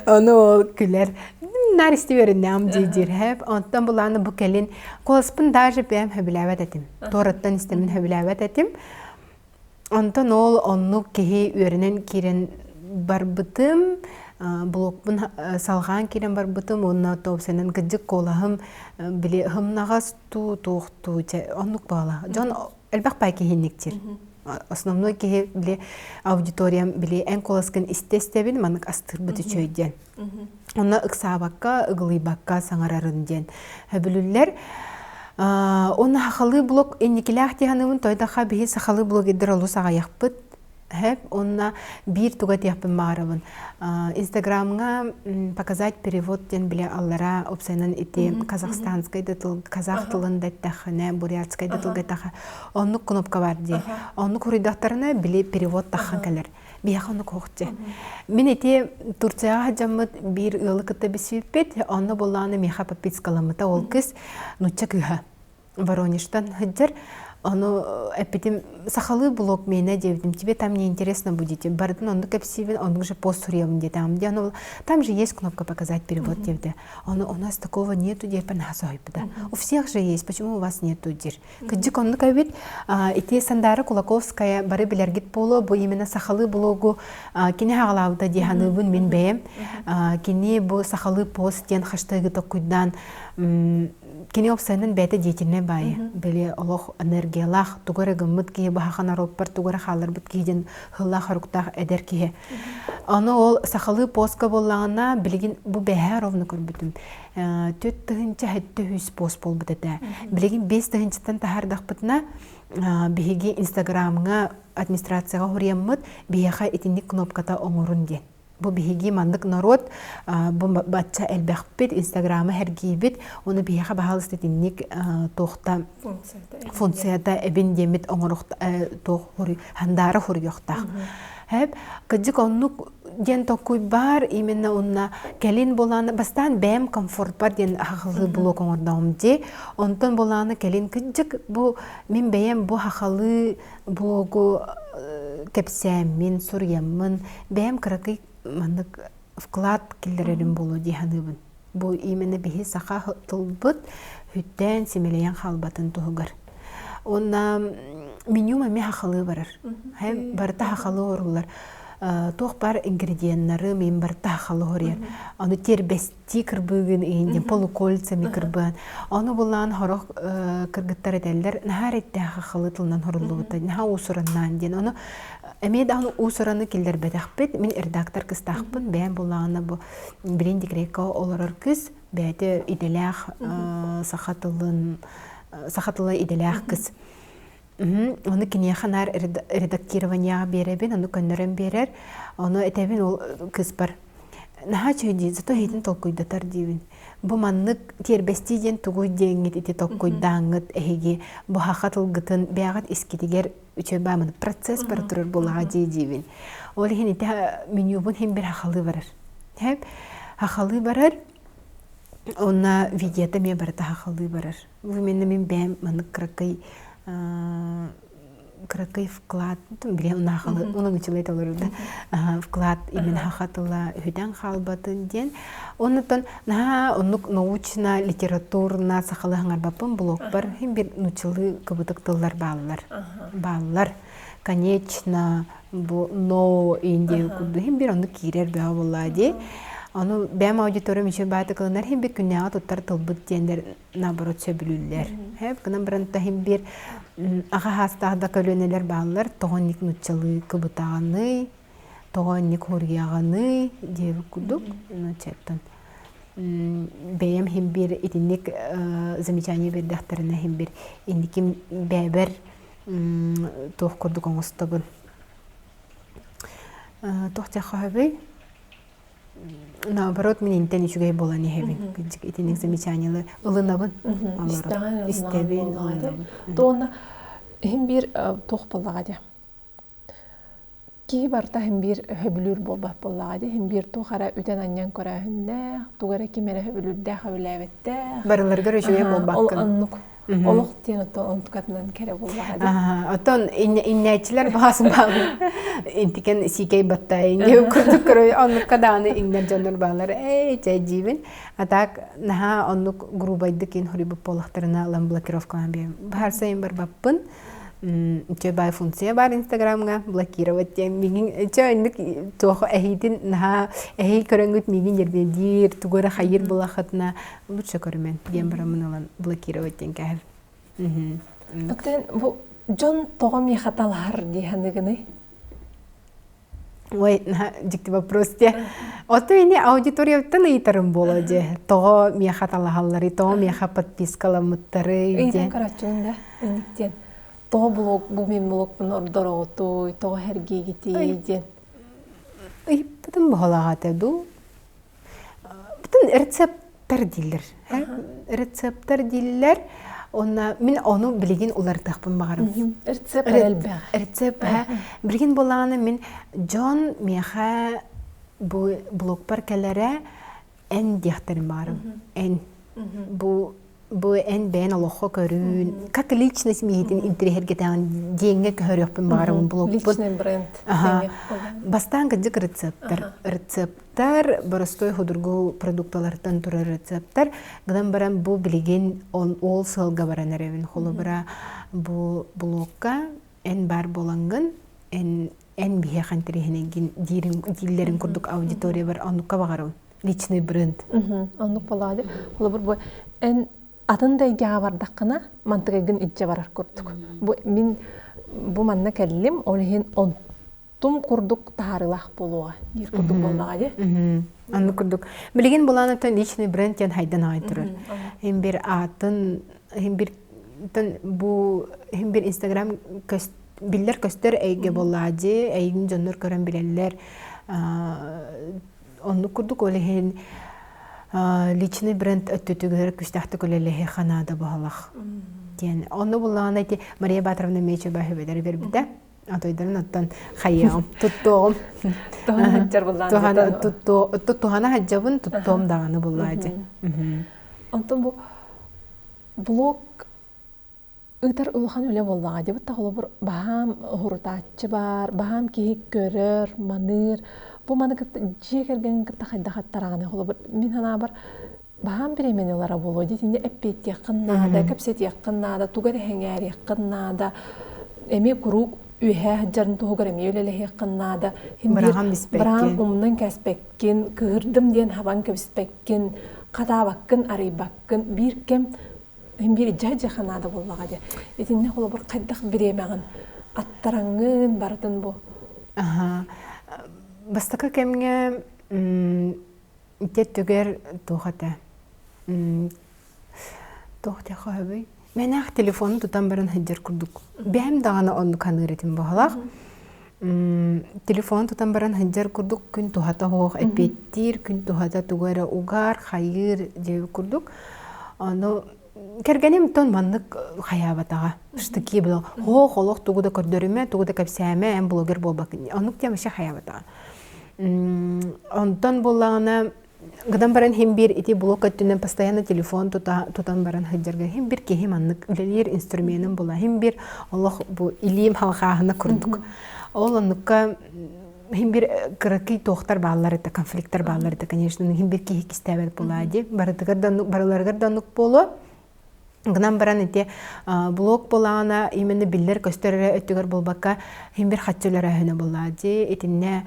Ону ол күлэр. Наар истибэриннэҕим дии-диир. Онтон булааны бу кэлин куоласпын даже бэйэм сөбүлээбэт этим. Туораттан истэмин сөбүлээбэт этим. Онтон ол оннук киһи үөрэнэн киирэн барбытым, блокпун салҕаан киирэн барбытым уонна тоопсанан кырдьык куолаһым били һымнаҕас туу туохтуу чэ оннук буола дьон элбэх бай киһинниктир основной киһи били аудиториям били эн куоласкын истэ истэбин маннык астыырбыт үчүгэй диэн онно ыксаабакка ыгылыйбакка саҥарарын диэн сөбүлүллэр уонна сахалыы блог инникилээх дии саныыбын тойдохха биһи сахалыы блогердар олус аҕыйахпыт Хэп уонна биир туга диэхпин баҕарабын. Инстаграмҥа показать перевод диэн билэ аллара опсайынан ити казахстанскай да тыл, казах тылын да эттэххинэ, бурятскай да тылга эттэххэ, оннук кнопка бар дии. Оннук хуруйдахтарына били перевод таххан кэлэр. Биһиэхэ оннук суох дии. Мин ити Турцияҕа сылдьаммыт биир ыалы кытта билсибиппит, онно буоллаҕына миэхэ подпискаламмыта ол кыыс нуучча кыыһа. Воронежтан сылдьар. Ону эппитим сахалыы блог миэнэ диэбитим тебе там не интересно будет барытын оннук кэпсиибин оннук же пост суруйабын диэтэҕим диэн ол там же есть кнопка показать перевод диэбитэ ону у нас такого нету диэппэр наһаа соһуйбута у всех же есть почему у вас нету диир кырдьык оннук эбит ити Сандара Кулаковская бары билэргит буолуо бу именно сахалыы блогу кини хаҕалаабыта дии саныыбын мин бэйэм кини бу сахалыы пост диэн хаштыгы токкуйдаан кини уопсайынан бэйэтэ деятельнай баайы били олох энергиялаах тугу эрэ гыммыт киһи баһахан норуоппар тугу эрэ хаалларбыт киһи диэн хыллаах-хоруктаах эдэр киһи ону ол сахалыы постка буоллаҕына билигин бу бэһээ ровно көрбүтүм 4700 пост буолбут этэ билигин 5 тыһыынчаттан таһаардахпытына биһиги инстаграмҥа администрацияҕа хуруйаммыт биһиэхэ итинник кнопката оҥорун диэн Бу биһиги маннык норуот бу бачча элбэхпит, инстаграмы сэргиибит, ону биһиэхэ баһаалыста итинник туохта функцията эбин диэммит оҥоруох туох хандаара хуруйуохтаах. Хэп кыдьык оннук диэн толкуй баар именно онна кэлин буолааны бастаан бэйэм комфортпар диэн хахалыы блог оҥордоҕум дии. Онтон буолааны кэлин кыдьык бу мин бэйэм бу хахалыы блогу кэпсээммин, суруйаммын, бэйэм кыракый маннык вклад киллэрэрим буолуо дии саныыбын. Бу именно биһи саха тылбыт хүттээн симэлийэн хаалбатын туһугар. Уонна меню эмиэ хахалыы барар. Барыта хахалыы оруллар. Туох бар ингредиеннары мин барыта хахалыы хоруйар. Ону тиэрбэс ти кырбыыгын иһин диэн полукольцами кырбыан. Ону булаан хорох кыргыттар этэллэр наһаа эреттээх хахалы тылынан хоруллубута наһаа уусураннаан диэн. Ону эмиэ даҕаны уусураны киллэрбэтэхпит. Мин редактор кыстаахпын. Бэйэм буллаҕына бу билин декрекка олорор кыз бэйэтэ идэлээх саха тылын саха тыла идэлээх кыз. Ону киниэхэ наар редактированияҕа биэрэбин, ону көннөрөн биэрэр. Ону этэбин ол кыыспар наһаа үчүгэй дии, зато иһитин толкуйдатар диибин. Бу маннык тиэрбэстии диэн тугуй диэҥҥит ити толкуйдааҥҥыт эһиги бу саха тылгытын бэйэҕит искитигэр үчүгэй баамын процесс бара турар буолаҕа дии диибин. Ол иһин ити менюбун иһин бир хахалыы барар. Хахалыы барар, онно видеота эмиэ барыта хахалыы барар. Именно мин бэйэм маннык кыракый кыракый вклад биле унаахалы унун толору да вклад именно хаха тыла үһүтэн хаалбатын диэн оннуттан наһаа оннук научно литературно сахалыы хаҥарбаппын блогпар хин бир нуччалыы кыбытык тыллар бааллар бааллар конечно бу но индия курдук хин бир оннук киирэр бөҕө буоллаа дии ону бэйэм аудиториям үчүгэй баайдык ылынар хин бир күннээҕи туттар тылбыт диэннэр наоборот сөбүлүүллэр. Хэп гынан баран таһым биир аҕа хаастаах да көлүөнэлэр бааллар тоҕо инник нуччалыы кыбытаҕыный, тоҕо инник хоруйаҕыный диэбит курдук нуччаттан бэйэм иһин биир итинник замечание биэрдэхтэринэ иһин биир инниким бэйэбэр туох курдук оҥостобун. Туох диэххэ сөбүй? Наоборот, мин интэн үчүгэй буолан иһэбин. Итинник замечаниелы ылынабын. Истэбин, ылынабын. Туонна иһин биир туох буоллаҕа дии. Киһи барыта иһин биир хөбүлүүр буолбат буоллаҕа дии. Иһин биир туох эрэ үтэн-анньан көрөөһүннээх, тугу эрэ ким эрэ хөбүлүүрдээх хөбүлээбэттээх. Барыларыгар үчүгэй буолбаккын. Ол оннук. Олох диэн оттон онтукатынан кэрэ буоллаҕа дии. Оттон иннээччилэр баас бааллар. Интикен сиикэй баттай инне курдук көрөй оннукка даҕаны иҥнэр дьоннор бааллар. Эй, чэ диибин. А так наһаа оннук грубайдык ин хоруйбут буоллахтарына ылан блокировкалаан биэм. Баһарсайын барбаппын. Чэ бай функция бар инстаграмҥа блокировать диэн миигин чэ инник туох эһиитин наһаа эһий көрөҥҥүт миигин нервнедиир тугу эрэ хайыыр булахытына лучше көрүмэн диэн бараммын ылан блокировать диэн кээһэр. Оттон бу дьон тоҕо миэхэ талаһар дии саныгыный? Ой, дьикти вопрос дии. Ото ини аудиторияттан ыйытарым буолуо дии. Тоҕо миэхэ талаһалларый, тоҕо миэхэ подпискаламмыттарый Ыйытан көрөөччүгүн да, инниктиэн. Тоҕо блог, бу мин блогпун ордороҕутуй, тоҕо сэргиигитий диэн. Ыйыппытым буолаҕа дуу. Бүтүн рецепттэр дииллэр. Рецепттэр дииллэр. Онна мин ону билигин уларытыахпын баҕарабын. Рецепт элбэх. Рецепт билигин буоллаҕына мин дьон миэхэ бу блогпар кэлэрэ эн диэхтэрин баҕарабын. Эн. Бу. Бу эн бэйэн олоххо көрүүн, как личность миһитин интириэһиргэтээҕин диэҥҥэ көһөрүөхпүн баҕарабын блогпун. Личный бренд. Бастаан кырдьык рецептар. Рецептар, боростой худургу продукталартан турар рецептар. Гынан баран бу билигин ол сыалга баран эрэбин. Холобура бу блогка эн баар буолаҥгын, эн эн биһиэхэ интэриэһинэйгин дииллэрин курдук аудиториябар оннукка баҕарабын. Личный бренд. Оннук буолаады. Холобур бу эн атын да эйгэҕэ бардаххына мантыгайгын илдьэ барар курдук. Бу мин бу манна кэллим, ол иһин онтум курдук таһаарыылаах буолуоҕа диир курдук буоллаҕа дии. Оннук курдук. Билигин булаанаттан личный бренд диэн хайдан аҕай турар. Хим бир аатын, хим бир бу хим бир Инстаграм биллэр көстөр эйгэ буоллаа дии, эйгин дьоннор көрөн билэллэр. Оннук курдук ол иһин личный бренд өттүтүгэр күстээхтик үлэлэһи ханаада баһалах диэн. Онно буллаҕына ити Мария Батровна Мечева хүбэлэр бербитэ. Атойдарын оттон хайыаҕым, туттуоҕум. Туһана сылдьар буллаан. Туһана сылдьабын, туттуом даҕаны буллаа дьэ. Онтон бу блог Ыытар улахан үлэ буоллаҕа дии. Бытта холобур баһаам уһурутааччы баар, баһаам киһи көрөр, маныыр. Бу маны кытта дьиэ кэргэҥин кытта хайдах аттараҕыный? Холобур, мин санаабар, баһаам бириэмэни ылара буолуо дии. Итиннэ эппиэттиэххин наада, кэпсэтиэххин наада, тугу эрэ сэҥээриэххин наада. Эмиэ куруук үөһээ сылдьарын туһугар эмиэ үлэлэһиэххин наада. Быраҕан биспэккин. Быраҕан умнан кээспэккин, кыыһырдым диэн хабан кэбиспэккин, хатаабаккын, арыйбаккын. Биир кэм биир дьэ наада буоллаҕа дии. Итиннэ холобур хайдах бириэмэҕин аттараҥҥын барытын бу. Аха. Бастакы кэмҥэ ити өттүгэр туох этэ? Туох диэххэ сөбүй? Мэнээх телефону тутан баран сылдьар курдук. Бэйэм даҕаны оннук саныыр этим баһылаах. Телефон тутан баран сылдьар курдук күн туһата суох эппиэттиир, күн туһата тугу эрэ угаар, хайыыр диэбит курдук. Ону кэргэним тон маннык хайаабатаҕа. Штыки было. Хоох олох тугу да көрдөрүмэ, тугу да кэпсээмэ, эн блогер буолбаккын. Оннук диэн вообще хайаабатаҕа. Онтон буоллаҕына Гынан баран иһин биир ити блок өттүнэн постоянно телефон тута, тутан баран сылдьарга иһин биир киһи маннык үлэлиир инструменым була иһин биир олох бу илиим халҕааһына курдук. Ол оннукка иһин биир кыракый туохтар бааллар это конфликттар бааллар это конечно иһин биир киһи кистээбэт буолаа дии барытыгар да барыларыгар да оннук буолуо Гынан баран ити блог буолаҕына именно биллэр-көстөр эрэ өттүгэр буолбакка иһин бир хаччы өлөрөөһүнэ буоллаа дии. Итиннэ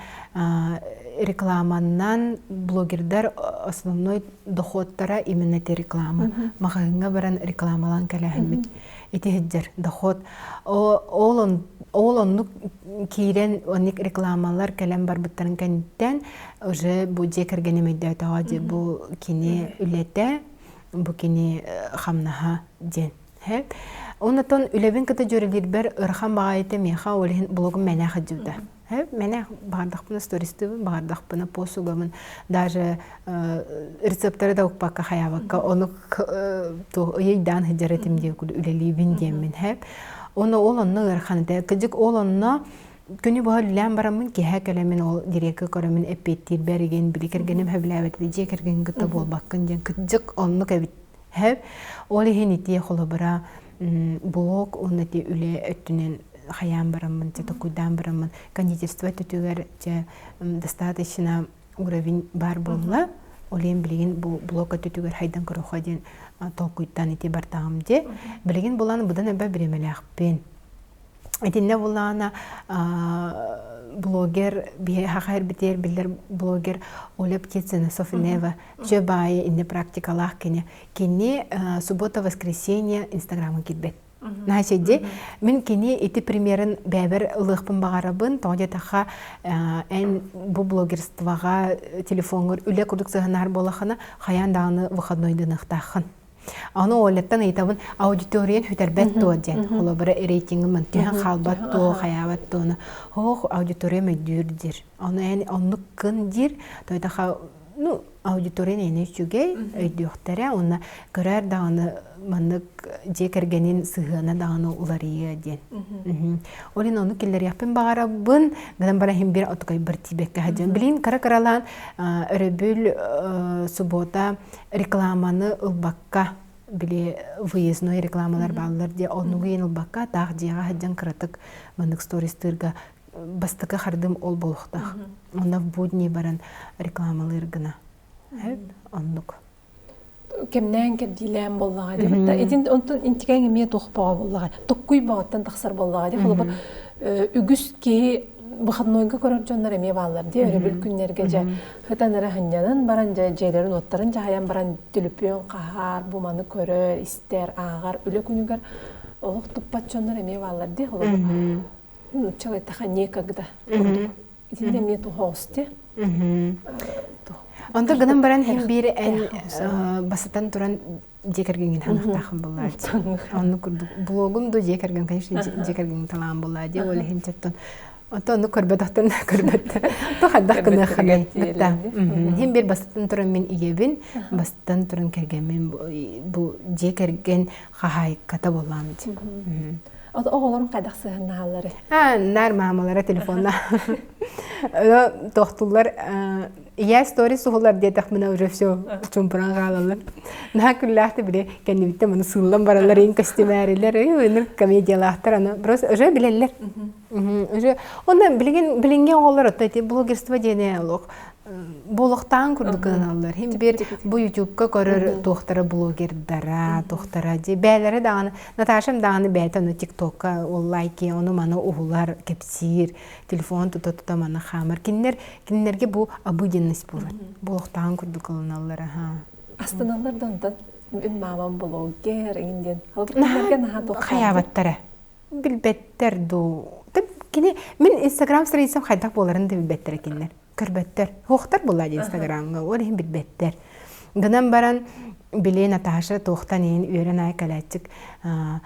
рекламаннан блогердар основной доходтара именно ити реклама. Маҕаһыыҥҥа баран рекламалаан кэлээһиммит ити сылдьар доход. Ол ол оннук киирэн оннук рекламалар кэлэн барбыттарын кэнниттэн уже бу дьиэ кэргэним өйдөөтөҕө дии бу кини үлэтэ бу кини хамнаһа диэн. Онтон үлэбин кытта дьүөрэлиирбэр ыарахан баҕайыта миэхэ ол иһин блогум мэнэ сылдьыбыта. Мэнэ баҕардахпына стористыыбын, баҕардахпына пост угабын, даже рецептары да укпакка хайаабакка ону ыйдаан сылдьар этим диэн үлэлиибин диэммин. Ону ол онно ыарахан этэ. Кыдьык ол онно Күнү быһа үлэлээн бараммын, киэһэ кэлэммин ол дириэккэ көрөммүн эппиэттиирбэр игин били кэргэним сөбүлээбэт дьиэ кэргэн кытта буолбаккын диэн кырдьык оннук эбит. Һэп. Ол иһин ити холобура блог уонна ити үлэ өттүнэн хайаан бараммын, дьэ токуйдаан бараммын кондитерство өттүгэр дьэ достаточно уровень баар буолла. Ол иһин билигин бу блог өттүгэр хайдан көрөххө диэн толкуйтан ити бартаҕым дии. Билигин булан быдан эбэ бириэмэлээхпин. Итиннэ булаана блогер биһиэхэ битиэр биллэр блогер Оля Птицына Софинева чө баайы инне практикалаах кини. Кини суббота воскресенье инстаграмын кирбет. Наһаа Мин кини ити примерин бэбэр ылыахпын баҕарабын, тоҕо диэтэххэ эн бу блогерствоҕа телефоҥҥар үлэ курдук сыһынаар буолахына хайаан даҕаны выходнойданыахтааххын. Аны Оляттан ыйытабын, аудиториян сүтэрбэт дуо диэн. Холобура, рейтингин түһэн хаалбат дуо, хайаабат дуону. Ох, аудитория өйдүүр диир. Ону эн оннук гын диир. Тойтаха, ну, аудитория эйне үчүгэй, өйдүөхтэрэ. Уонна көрөр даҕаны маннык дьиэ кэргэнин сыһыана даҕаны уларыйыа диэн. Ол иһин ону киллэриэхпин баҕарабын. Гынан баран иһин бир отукайбар тиийбэккэ сылдьан. Билигин кыра-кыралаан өрөбүл суббота рекламаны ылбакка. били выездной рекламалар бааллар дии оннугу иэн ылбакка таах дьиэҕэ сылдьан кыратык маннык стористыырга бастакы хардым ол буолуохтаах. Онно в будни баран рекламалыыр гына. Оннук. Кэмнээн кэрдиилээн буоллаҕа дии. Итин онтон интикэҥ эмиэ туох бөҕө буоллаҕа. Токкуй бөҕөттөн тахсар буоллаҕа дии. Холобур үгүс киһи выходнойга көрөр дьоннор эмиэ бааллар дии. Өрөбүл күннэргэ дьэ хытан эрэ сынньанан баран дьэ дьиэлэрин уоттарын дьаһайан баран түлүпүөн хаһаар, бу маны көрөр, истэр, ааҕар үлэ күнүгэр олох туппат дьоннор эмиэ бааллар дии. Холобур нууччалыы некогда курдук. Итиннэ эмиэ туһоости. Онто гынан баран һин биир эн басытан туран дьиэ кэргэҥҥин ханыхтаахын буллаа Онну курдук блогум ду дьиэ кэргэн, конечно, дьиэ кэргэҥ талаан буллаа дии ол иһин чаттан Онто ону көрбөтөхтөн көрбөттө. То хайдах гыныахханый? Хин бир бастан туран мин ийэбин, бастан туран кэргэммин бу дьиэ кэргэн хаһаайката буоллаам дии. Оҕолорум хайдах сыһыннаһаллары? Аа, наар маамалара телефонна. Тохтуллар ийээ сторис суһулар диэтэхпинэ уже все чумпуран хаалаллар. Наһаа күллээхти били кэннибиттэн маны сыыллан бараллар иин көстүмээрилэр ыныр комедиялаахтар аны просто уже билэллэр. Уже онно билигин билиҥҥи оҕолор отто ити блогерство диэни олох буолуохтаан курдук гыналлар. Хим бир бу ютубка көрөр туохтара блогердара, туохтара дии бээлэрэ даҕаны Наташам даҕаны бэйэтэ ону тиктокка ол лайки ону маны уһулар, кэпсиир, телефон тута-тута маны хаамар. Кинилэр кинилэргэ бу обыденность буолар. Буолуохтааҕын курдук ылыналлар аха. Астыналлар да онтон мин маамам блогер иҥин диэн. Холобур наһаа хайаабаттара. Билбэттэр дуу. Кини мин инстаграм страницам хайдах буоларын да билбэттэр кинилэр. Көрбөттөр. Хуохтар буолла дии инстаграмҥа. Ол иһин билбэттэр. Гынан баран били Наташа туохтан иһин үөрэн аай кэлээччик аа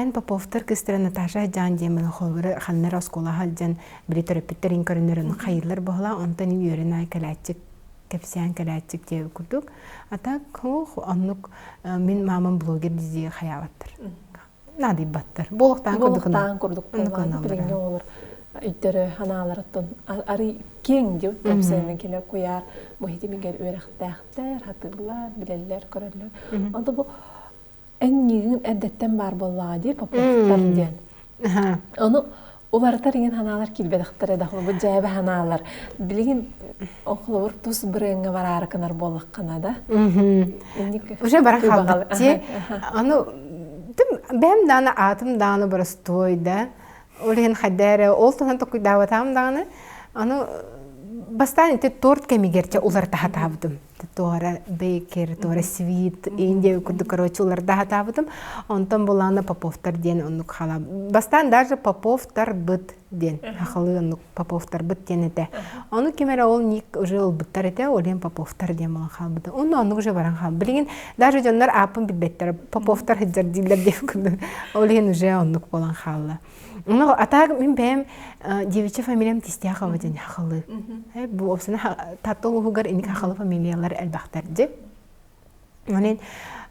эн Поповтар кыстара Наташа дьаан диэн холбура ханнар оскуола сылдьан били төрөппүттэрин көрөннөр ону хайыылар буола онтон үөрэн аай кэлээччик кэпсээн кэлээччик диэбит курдук а так оннук мин маамам блогер дии хайаабаттар наадыйбаттар. Буолуохтаан курдук Буолуохтаан курдук билиҥҥи оҕолор өйдөрө ханааларыттан арый киэҥ диэбит топсайынан кэлэр куйаар бу хитимигэр үөрэхтээхтэр, хатыыллар, билэллэр, көрөллөр. Онто бу эн ньиигин эрдэттэн баар буоллаҕа дии Поповтар диэн. Ону уларытар иҥин ханаалар киирбэтэхтэрэ да холобур дьээбэ ханаалар билигин холобур тус бырыаҥҥа бараары гынар буоллаххына да уже баран хаалбыт дии аны бэйэм даҕаны аатым даҕаны боростуой да ол иһин хайда эрэ ол туһунан толкуйдаабатаҕым даҕаны аны бастаан ити торт кэмигэр чэ уларыта сатаабытым туора бейкер туора свит индия курдук короче уларда сатаабытым онтон булаана поповтар диэн оннук хала бастаан даже поповтарбыт диэн хахалы оннук поповтарбыт диэн этэ ону ким эрэ ол ник уже ылбыттар этэ ол иһин поповтар диэн буолан хаалбыта онно оннук уже баран хаал билигин даже дьоннор ааппын билбэттэр поповтар сылдьар дииллэр диэн курдук ол иһин уже оннук буолан хаалла Ну, а так мин бэйэм девичья фамилиям Тистяхова диэн хахалы. Бу опсана Татта улууһугар инник хахалы фамилиялар элбэхтэр дии. Онон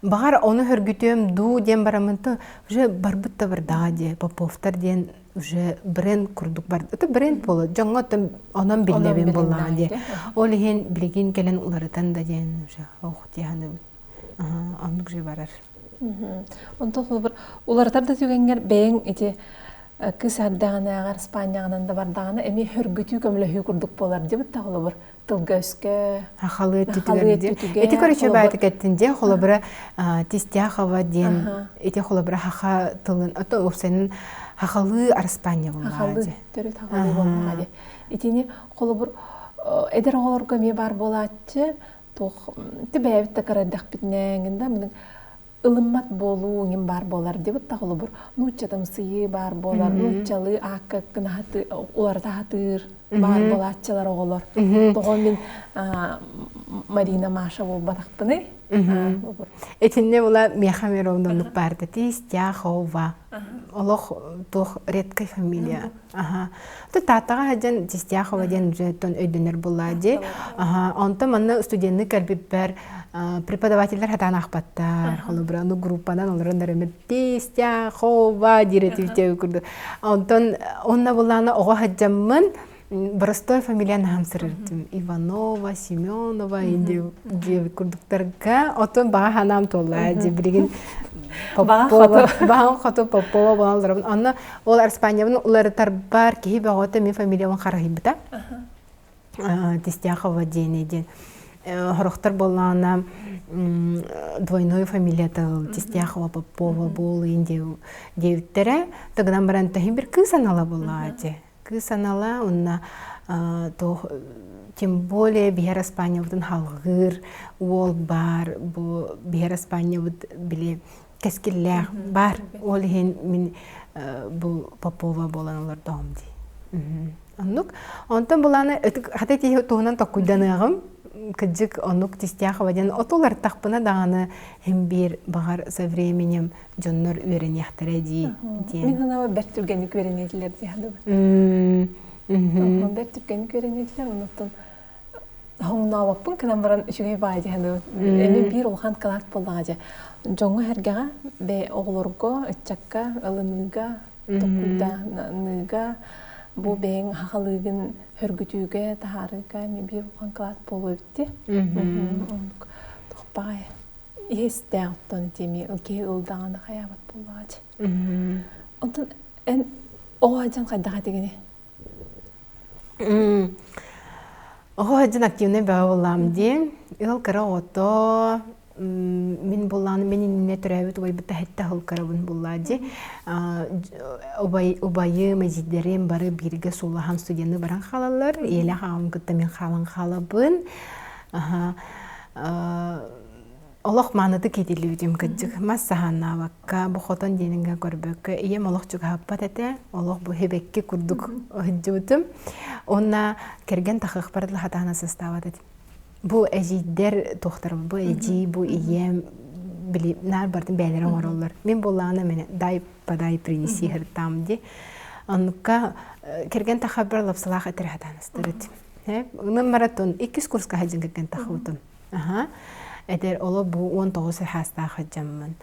баҕар ону хөргүтүөм дуу диэн бараммын то уже барбыт да бардаҕа дии Поповтар диэн уже бренд курдук бар. Это бренд буолар. Дьоҥҥо онон биллэбин буоллаҕа дии. Ол иһин билигин кэлэн уларытан да диэн уже ох дии саныыбын. Оннук же барар. Онтон холобур уларытар да түгэҥҥэр бэйэҥ ити кыыс эрдэҕинээҕэр Испанияҕынан да бардаҕына эмиэ хөргүтүү көмөлөһүү курдук буолар дибит да холобур тылга-өскө хахалыы өттүтүгэр ити короче баатык эттин дьэ холобура Тистяхова диэн ити холобура хаха тылын ото уопсайынан хахалыы Араспаанньа буоллаҕа дии төрүт хахалыы буоллаҕа дии итини холобур эдэр оҕолорго эмиэ баар буолааччы туох ти бэйэбит да кыра эрдэхпитинэ да мин ылыммат буолуу иҥин баар буолар дебит да холобур нууччатымсыйыы баар буолар нууччалыы аакка гына уларыта сатыыр баар буолааччылар оҕолор тоҕо мин Марина Маша буолбатахпыный Итиннэ була миэхэ мировноннук баарда Тистяхова олох туох редкая фамилия Аха. То Тааттаҕа сылдьан Тистяхова диэн уже өйдөнөр буоллаа дии. Аха. Онтон манна студенны кэлбиппэр преподавателлэр хатаан аахпаттар. Холобура, ну группанан олорон эрэмит Тистяхова диир этибит курдук. Онтон онно буллаана оҕо сылдьаммын. Простой фамилия наһам сырырдым. Иванова, Семенова диэбит курдуктарга. Отон баҕа ханаам туолла. Дьи билигин Попова, баҕам хоту Попова буолалларым. Онно ол Испаниябын уларытарбар киһи бөҕөтө мин фамилиябын харыһыйбыта. Тистяхова диэни диэн. Хорохтор буоллаҕына двойной фамилията Тистяхова Попова буолуйун диэбиттэрэ. Тыгынан баран таһын бир кыыс анала буоллаҕа дии. Кыыс анала уонна туох тем более биһэр Испаниябытын халҕыыр уол баар бу биһэр Испаниябыт били кэскиллээх баар ол иһин мин бу Попова буолан олордоҕум дии. Оннук. Онтон булааны хата тиһи туһунан токкуйданыаҕым. Кыдьык оннук Тистяхова диэн отулартахпына даҕаны хим биир баҕар со временем дьоннор үөрэниэхтэрэ дии диэн. Мин санаабар бэрт түргэнник үөрэниэтилэр дии саныыбын. Бэрт түргэнник үөрэниэтилэр, оннуттан хоҥнообоппун гынан баран үчүгэй баай дии саныыбын. Эми биир улахан кылаат буоллаҕа дьэ. Дьоҥҥо-сэргэҕэ, бэйэ оҕолорго, ыччакка ылыныыга, толкуйданыыга, бу бэйэҥ сахалыыгын хөргүтүүгэ, таһаарыыга эми биир улахан кылаат буолуо эбит дии. Оннук тохпаҕай. Иһистээх оттон ити киһи ылдаҕына хайаабат буоллаҕа Онтон эн оҕо сылдьан хайдах этигиний? Оҕо сылдьан активнай бөҕө буоллаҕым дии. Ыал кыра оҕото мин буоллаҕына мин иннинэ төрөөбүт убайбыт таһытта сыл кырабын буоллаа дии. Убай убайым, эдьиийдэрим бары бииргэ суулаһан студенныы баран хаалаллар. Ийэлээх аҕам кытта мин хаалан хаалабын. Олох маанытык иитиллибитим кырдьык. Мас саһааннаабакка, бу хотон диэниҥҥэ көрбөккө, ийэм олох чугаһаппат этэ. Олох бу һибэкки курдук сылдьыбытым. Уонна кэргэн тахыахпар дылы хатаана састаабат этим. Бу эдьиийдэр туохтар бу эдьиий, бу ийэм били наар бартын бэйэлэрэ оҥороллор. Мин буоллаҕына мene дай подай принеси там ди. Оннукка кэргэн тахабар лапсалаах этэр хатаанастар этим. Ынын маратон иккис курска сылдьан кэргэн тахыбытым. Аха. Этэр оло бу 19 хаастаах сылдьаммын.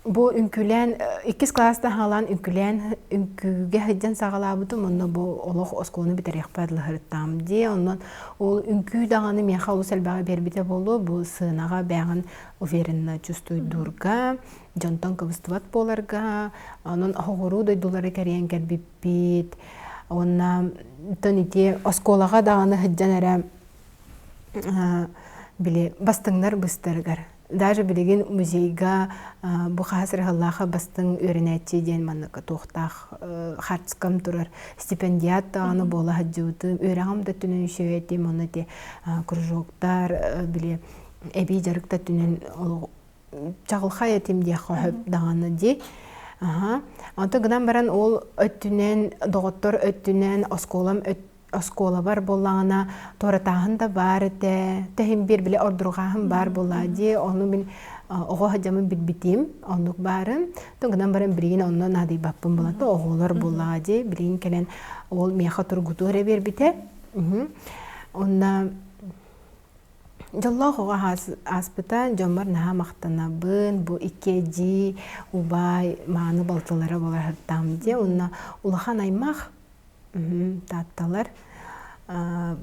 Бу үҥкүүлээн иккис кылааста хаалаан үҥкүүлээн үҥкүүгэ сылдьан саҕалаабытым онно бу олох оскуоланы бүтэриэхпэр дылы дии онон ол үҥкүү даҕаны миэхэ олус элбэҕи биэрбитэ буолуо бу сыанаҕа бэйэҕин уверенно чувствуйдуурга дьонтон кыбыстыбат буоларга онон оҕуруу дойдулары кэрийэн кэлбиппит уонна тон ити оскуолаҕа даҕаны сылдьан эрэ били бастыҥнар быстарыгар даже билигин музейга бу хаһыс эрэ бастыҥ үөрэнээччи диэн маннык туохтаах хартскам турар стипендиат даҕаны буола сылдьыбытым үөрэҕим да өттүнэн үчүгэй этим онно ити кружоктар били эбии дьарык да өттүнэн чаҕылхай этим диэххэ сөп даҕаны дии. Аха. Онтон гынан баран ол өттүнэн, доҕоттор өттүнэн, оскуолам оскуолабар буоллаҕына туоратааһын да баар этэ. Тэһин биир били ордурҕааһын баар буоллаа дии. Ону мин оҕо сылдьаммын билбитим, оннук баарын. Онтон гынан баран билигин онно наадыйбаппын буолла оҕолор буоллаҕа дии. Билигин кэлэн ол миэхэ тургутуу эрэ биэрбитэ. Онно Дьоллоох оҕо ааспыта, дьоммор наһаа махтанабын, бу икки эдьиий, убаай, мааны балтылара буолар дии уонна улахан аймах таатталар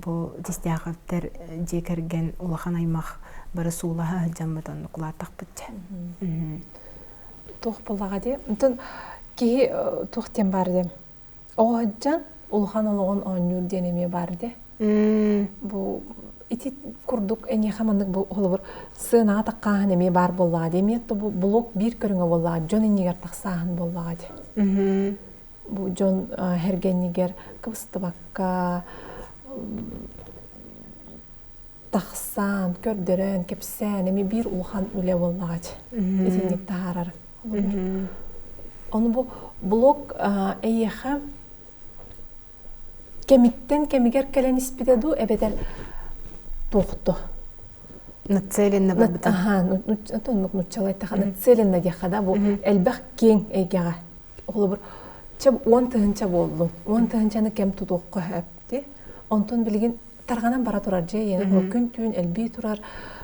бу Тистээховтар дьиэ кэргэн улахан аймах бары суулаһа сылдьаммыт оннук улааттахпыт дьэ. Туох буоллаҕа дии. Онтон киһи туох диэн баар диэн Оҕо сылдьан улахан олоҕун оонньуур диэн эмиэ баар дии. Бу ити курдук эйиэхэ маннык бу холобур сыанаҕа таххааһын эмиэ баар буоллаҕа дии. Эмиэ бу блог биир көрүҥэ буоллаҕа, дьон иннигэр тахсааһын буоллаҕа дии. Бу дьон хэргэннигэр кыбыстыбакка тахсан, көрдөрөн, кэпсээн эмиэ биир улахан үлэ буоллаҕа дии. Итинник таһаарар. Ону бу блог эйиэхэ кэмиттэн кэмигэр кэлэн испитэ дуу эбэтэр туохто? Нацеленно барбыта. Аха, оннук нуччалай нацеленно диэххэ да бу элбэх киэҥ эйгэҕэ. Холобур, чэ 10 тыһыынча буоллун. 10 тыһыынчаны кэм тутуохха сөп дии. Онтон билигин тарҕанан бара турар дьиэ ийэни күн-түүн элбии турар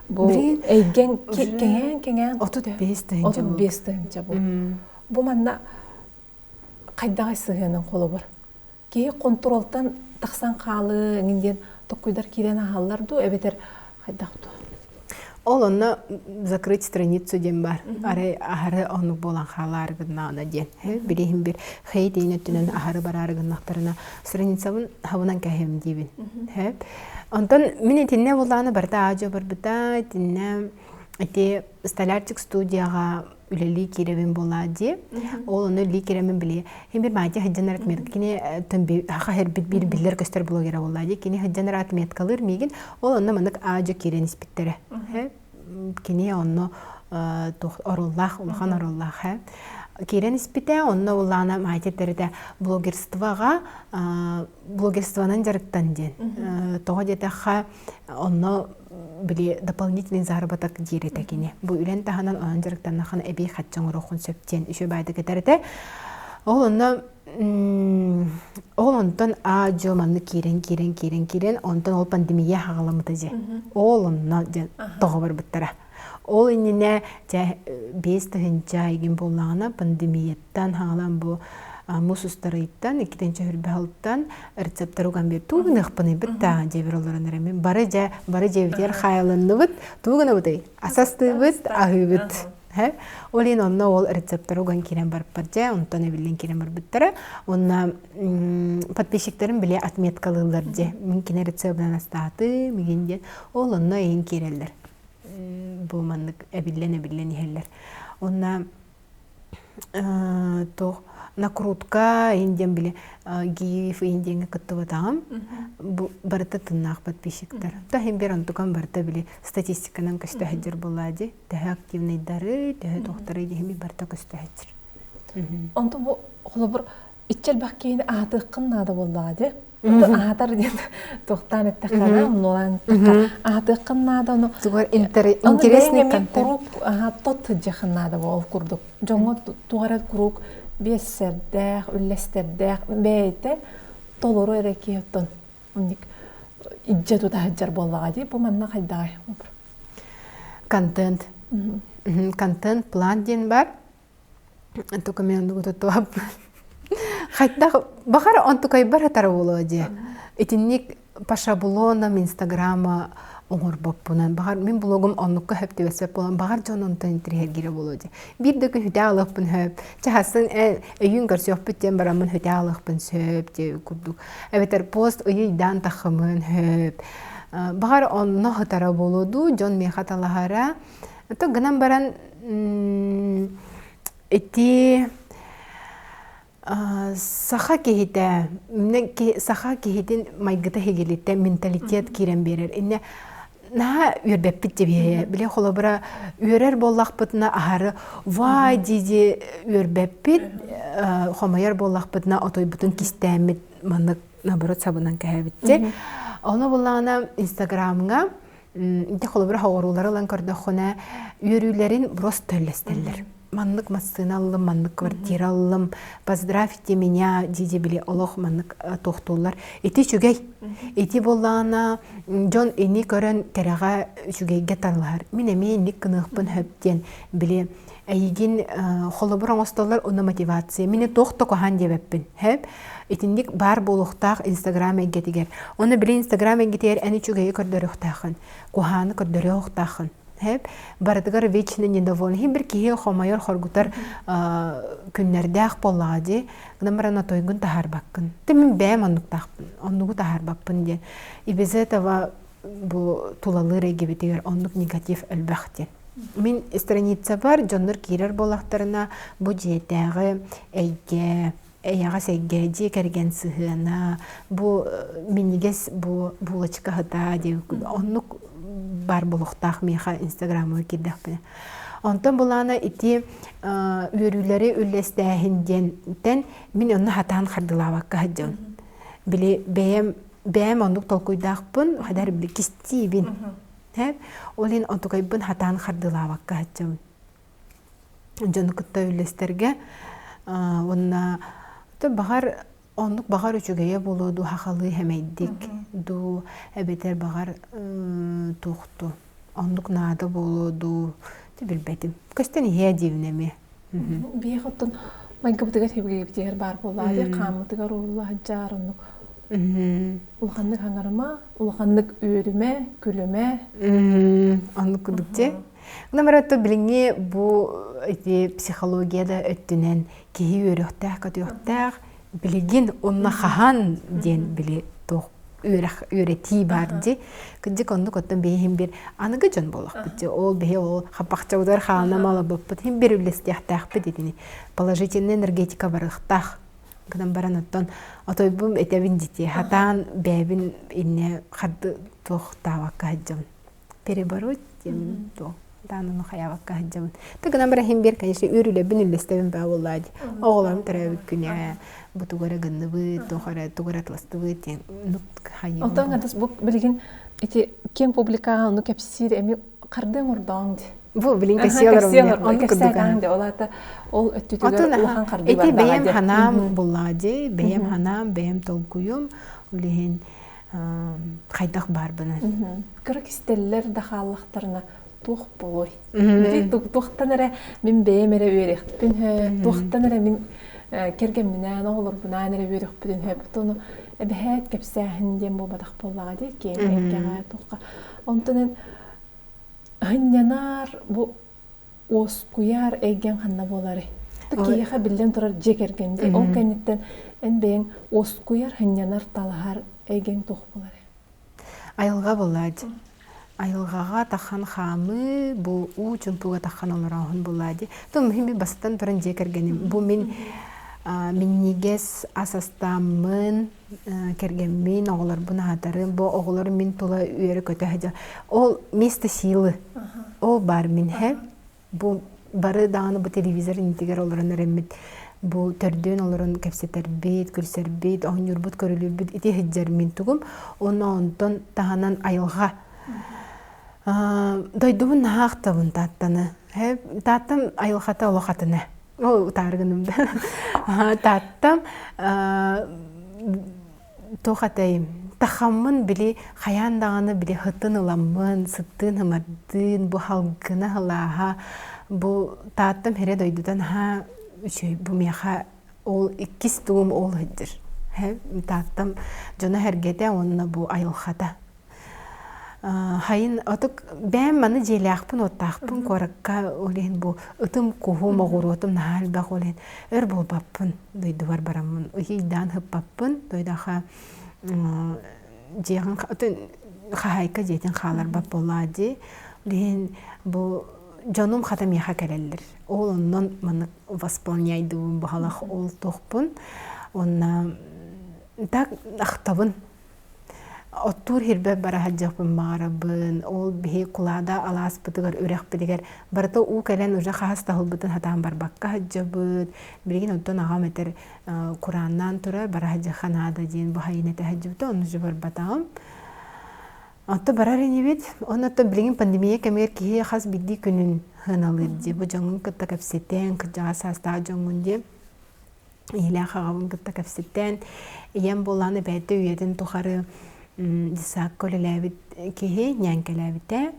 бу эйгэҥ кэҥээн кэҥээн 35 тыһыынча 35 тыһыынча бу бу манна хайдаҕай сыһыанын холобур. Киһи хонтуруолтан тахсан хаалыы эҥин диэн токкуйдар киирэн аһаллар дуу эбэтэр хайдах дуу? Ол онно закрыть страницу диэн бар. Арай аһары оннук буолан хаалаары гыннаҕына диэн. Билиһин бир хейт иин өттүнэн аһары бараары гыннахтарына страницабын хабынан кэһэм диибин. Онтон мин итиннэ буллааны барыта аадьо барбыта, итиннэ ити столярчик студияҕа үлэлии киирэбин буолаа дии. Ол ону үлэлии киирэммин били хин бир маатя сылдьанар отметка кини хаха хэрбит биир биллэр көстөр блогера буоллаа дии. Кини сылдьанар отметкалыыр миигин ол онно маннык аадьо киирэн испиттэрэ. Кини онно оруллаах улахан оруллаах киирэн испитэ онно улаана маатя тэритэ блогерствоҕа блогерствонан дьарыктан диэн тоҕо диэтэххэ онно били дополнительный заработок диир этэ кини. Бу үлэн таһынан онон дьарыктаннаххына эбии хачча оҥоруоххун сөп диэн үчүгэй баайдык этэр этэ. Ол онно ол онтон аа-дьуо маннык киирэн киирэн киирэн киирэн онтон ол пандемия хаҕаламмыта дьэ. Ол онно дьэ тоҕо барбыттара. Ол иннинэ дьэ 5000 игин буоллаҕына пандемияттан хаалан бу мус устарыйтан иккитинчи хүрбэһылтан рецептар уган биэр туу гыныахпыный бытта дьэбир олорон эрэмин бары дьэ бары дьэбитигэр хаайылынныбыт туу гынабытый асастыыбыт аһыыбыт ол иһин онно ол рецептар уган киирэн барыппар дьэ онтон эбиллэн киирэн барбыттара уонна подписчиктарым биле отметкалыыллар дьэ мин кини рецебынан астаатым мигин диэн ол онно иһин киирэллэр бу маннык эбиллэн эбиллэн иһэллэр уонна туох накрутка индиан били гиев индиаҥҥа кыттыбатаҕым бу барыта тыннаах подписчиктар та иһин бир онтукан барыта били статистиканан көстө сылдьар буоллаа дии төһө активныйдары төһө туохтары диһими барыта көстө сылдьар Онтон бу холобур иччи элбэх киһини аһатыаххын наада буоллаҕа дии. Аһатар диэн туохтаан эттэххэ оннулаан эттэххэ аһатыаххын наада ону тугар интересный контент куруук тот сылдьыаххын наада бу ол курдук дьоҥҥо туох эрэ куруук биэссэрдээх үллэстэрдээх бэйэтэ толору эрэ киһи оттон инник илдьэ тута сылдьар буоллаҕа дии бу манна хайдаҕай контент контент план диэн бар Только мен оннугу туттубаппын. Хайдах бахар онтукайбар хатара буолуо дии. Итинник по шаблонам инстаграма оҥорбоппунан баҕар мин блогум оннукка хөп түбэспэт буолан баҕар дьон онтон интириэһиргиирэ буолуо дии. Биир да күн хүтэ алыахпын сөп. Чаһасын өйүүн көрсүөхпүт диэн бараммын хүтэ алыахпын сөп диэ курдук. Эбэтэр пост ыйыйдаан таххымын сөп. Баҕар онно хытара буолуо дуу, дьон миэхэ талаһара. То гынан баран ити саха киһитэ саха киһитин майгыта хигилиттэ менталитет киирэн биэрэр инне наһаа үөрбэппит дебиэйэ били холобура үөрэр буоллахпытына аһары вай дии үөрбэппит хомойор буоллахпытына отойбутун кистээммит маннык наоборот сабынан кэһэбитти ону буллаҕына инстаграмҥа Ити холобура хоҕоруулары ылан көрдөххүнэ, үөрүүлэрин просто үллэстэллэр. Маннык массыына ыллым, маннык квартира ыллым, поздравьте меня, дии били олох маннык туохтууллар. Ити үчүгэй. Ити буоллаҕына дьон ини көрөн кэрэҕэ үчүгэйгэ талаһар. Мин эмиэ инник гыныахпын сөп диэн били эйигин холобур оҥостоллор уонна мотивация. Мини туох да куһаан диэбэппин. Сөп. Итинник баар буолуохтаах Инстаграм эйгэтигэр. Уонна били Инстаграм эйгэтигэр эн үчүгэйи көрдөрүөхтээххин, куһааны көрдөрүөхтээххин. Хэп барытыгар вечно недоволен. Хин бір киһи хомойор хоргутар күннэрдээх буоллаҕа дии. Гынан баран отойгун таһаарбаккын. Ты мин бэйэм оннуктаахпын, оннугу таһаарбаппын диэн. И без этого бу тулалыыр эйгэбитигэр оннук негатив элбэх диэн. Мин страницабар дьоннор киирэр буоллахтарына бу дьиэтээҕи эйгэ эйэҕэс эйгэ дьиэ кэргэн сыһыана бу минньигэс бу булочка сыта диэн оннук баар буолуохтаах миэхэ инстаграмыгар киирдэхпинэ онтон булаана ити үөрүүлэри үллэстээһин диэнтэн мин онно хатаан хардылаабакка сылдьабын били бэйэм бэйэм оннук толкуйдаахпын хадар били кистиибин ол иһин онтукайбын хатаан хардылаабакка сылдьабын дьону кытта үллэстэргэ уонна баҕар оннук баҕар үчүгэйэ буолуо дуу хахалыы хэмэйдик дуу эбэтэр баҕар туохту оннук наада буолуо дуу билбэтим көстөн иһиэ диибин эмиэ биһиэхэ оттон. Майгыбытыгар сибигибитигэр баар буоллаҕа дии, хааммытыгар уурулла сылдьар оннук. Улаханнык хаҥарыма, улаханнык үөрүмэ, күлүмэ. Оннук курдук дии. Намарато билиҥҥи бу ити психология да өттүнэн киһи үөрүөхтээх, көтүөхтээх, билигин уонна хаһан диэн били туох үөрэх үөрэтии баар дии. Кырдьык оннук оттон биһи бир аныгы дьон буолахпыт дии. Ол биһи ол хаппахчабытыгар хаална малабыппыт хин бир үллэстиэхтээхпит итини. Положительная энергетика барыахтаах. Гынан баран оттон отойбум этэбин дити хатаан бэйэбин инне харды туох таабакка сылдьабын. Перебороть диэн туох даананы хайаабакка сылдьабын. Ты гынан баран иһин биэр, конечно, үөрүүлэрбин үллэстэбин баа буоллаа дии. Оҕолорум төрөөбүт күнэ, бу тугу эрэ гынныбыт, туох эрэ тугу эрэ атластыбыт диэн хайыыбын. Онтон адас бу билигин ити киэҥ публикаҕа ону кэпсиир эми хардыаҥ ордооҥ ди. Бу билин кэпсии олорум. Онну кэпсээтэҥ де ол аата ол өттүтүгэр улахан хардыы Ити бэйэм ханаам буллаа ди, бэйэм ханаам, бэйэм толкуйум, ол иһин хайдах баарбынан. Кыра кистэллэр да хааллахтарына туох буолуой? Туохтан эрэ мин бэйэм эрэ үөрэхпин хө, туохтан эрэ мин кэргэмминээн, оҕолорбунаан эрэ үөрэхпитин хөп. Ону эбэһээт кэпсээһин диэн буолбатах буоллаҕа дии, киэҥ эйгэҕэ туохха. Онтон эн һынньанар бу уоскуйар эйгэҥ ханна буоларый? Киһиэхэ биллэн турар дьиэ кэргэн дии. Ол кэнниттэн эн бэйэҥ уоскуйар, һынньанар, талаһар эйгэҥ туох буоларый? Айылҕа буолаадь. Айылҕаҕа тахан хаамыы, бу уу чумпуга тахан олорооһун буолаадь. Тум мин бастан туран дьиэ кэргэним. Бу мин минньигэс ас астааммын, кэргэммин, оҕолорбун аһатарым. Бу оҕолор мин тула үөрэ-көтө сылдьар. Ол место силы. Ол баар мин һэ. Бу бары даҕаны бу телевизор иннигэр олорон эрэммит бу төрдүөн олорон кэпсэтэрбит, күлсэрбит, оонньуурбут, көрүлүүрбүт ити сылдьар мин тугум. Уонна онтон таһынан айылҕа. Дойдубун наһаа ахтабын Тааттаны. Тааттам айылҕата олох атына. Ол утааргыным да. Тааттам туох этэйим тахаммын били хайаан даҕаны били һытын ыламмын сыттыын ымардыын бу халгына һылааһа бу Тааттам сирэ дойдута наһаа үчүгэй бу миэхэ ол иккис тугум ол сылдьар Тааттам дьоно-сэргэтэ уонна бу айылҕата Хайын отук бэйэм маны дьиэлээхпин уоттаахпын куоракка ол иһин бу ытым куһум оҕуруотум наһаа элбэх ол иһин өр буолбаппын дойдубар бараммын ыйдаан ыппаппын дойдоха дьиэҕин хаһаайка дьиэтин хааларбат буоллаа дии ол иһин бу дьонум хата миэхэ кэлэллэр ол оннон маннык восполняйдыбын баһалах ол туохпун уонна так ахтабын Оттуур сирбэр бара сылдьыахпын баҕарабын. Ол биһи Кулаада алааспытыгар, үрэхпитигэр барыта уу кэлэн уже хаһыс таһылбытын сатаан барбакка сылдьабыт. Билигин онтон аҕам этэр курааннаан турар, бара сылдьыахха наада диэн бу сайын этэ сылдьыбыта, ону уже барбатаҕым. Онто барар инибит. Онон билигин пандемия кэмигэр киһи хас биирдии күнүн сыаналыыр дии. Бу дьоҥҥун кытта кэпсэтэн, кырдьаҕас саастаах дьоҥҥун дии. Ийэлээх аҕабын кытта кэпсэтэн, ийэм буоллаҕына бэйэтэ үйэтин тухары детсадка үлэлээбит киһи, ньээҥкэлээбитэ.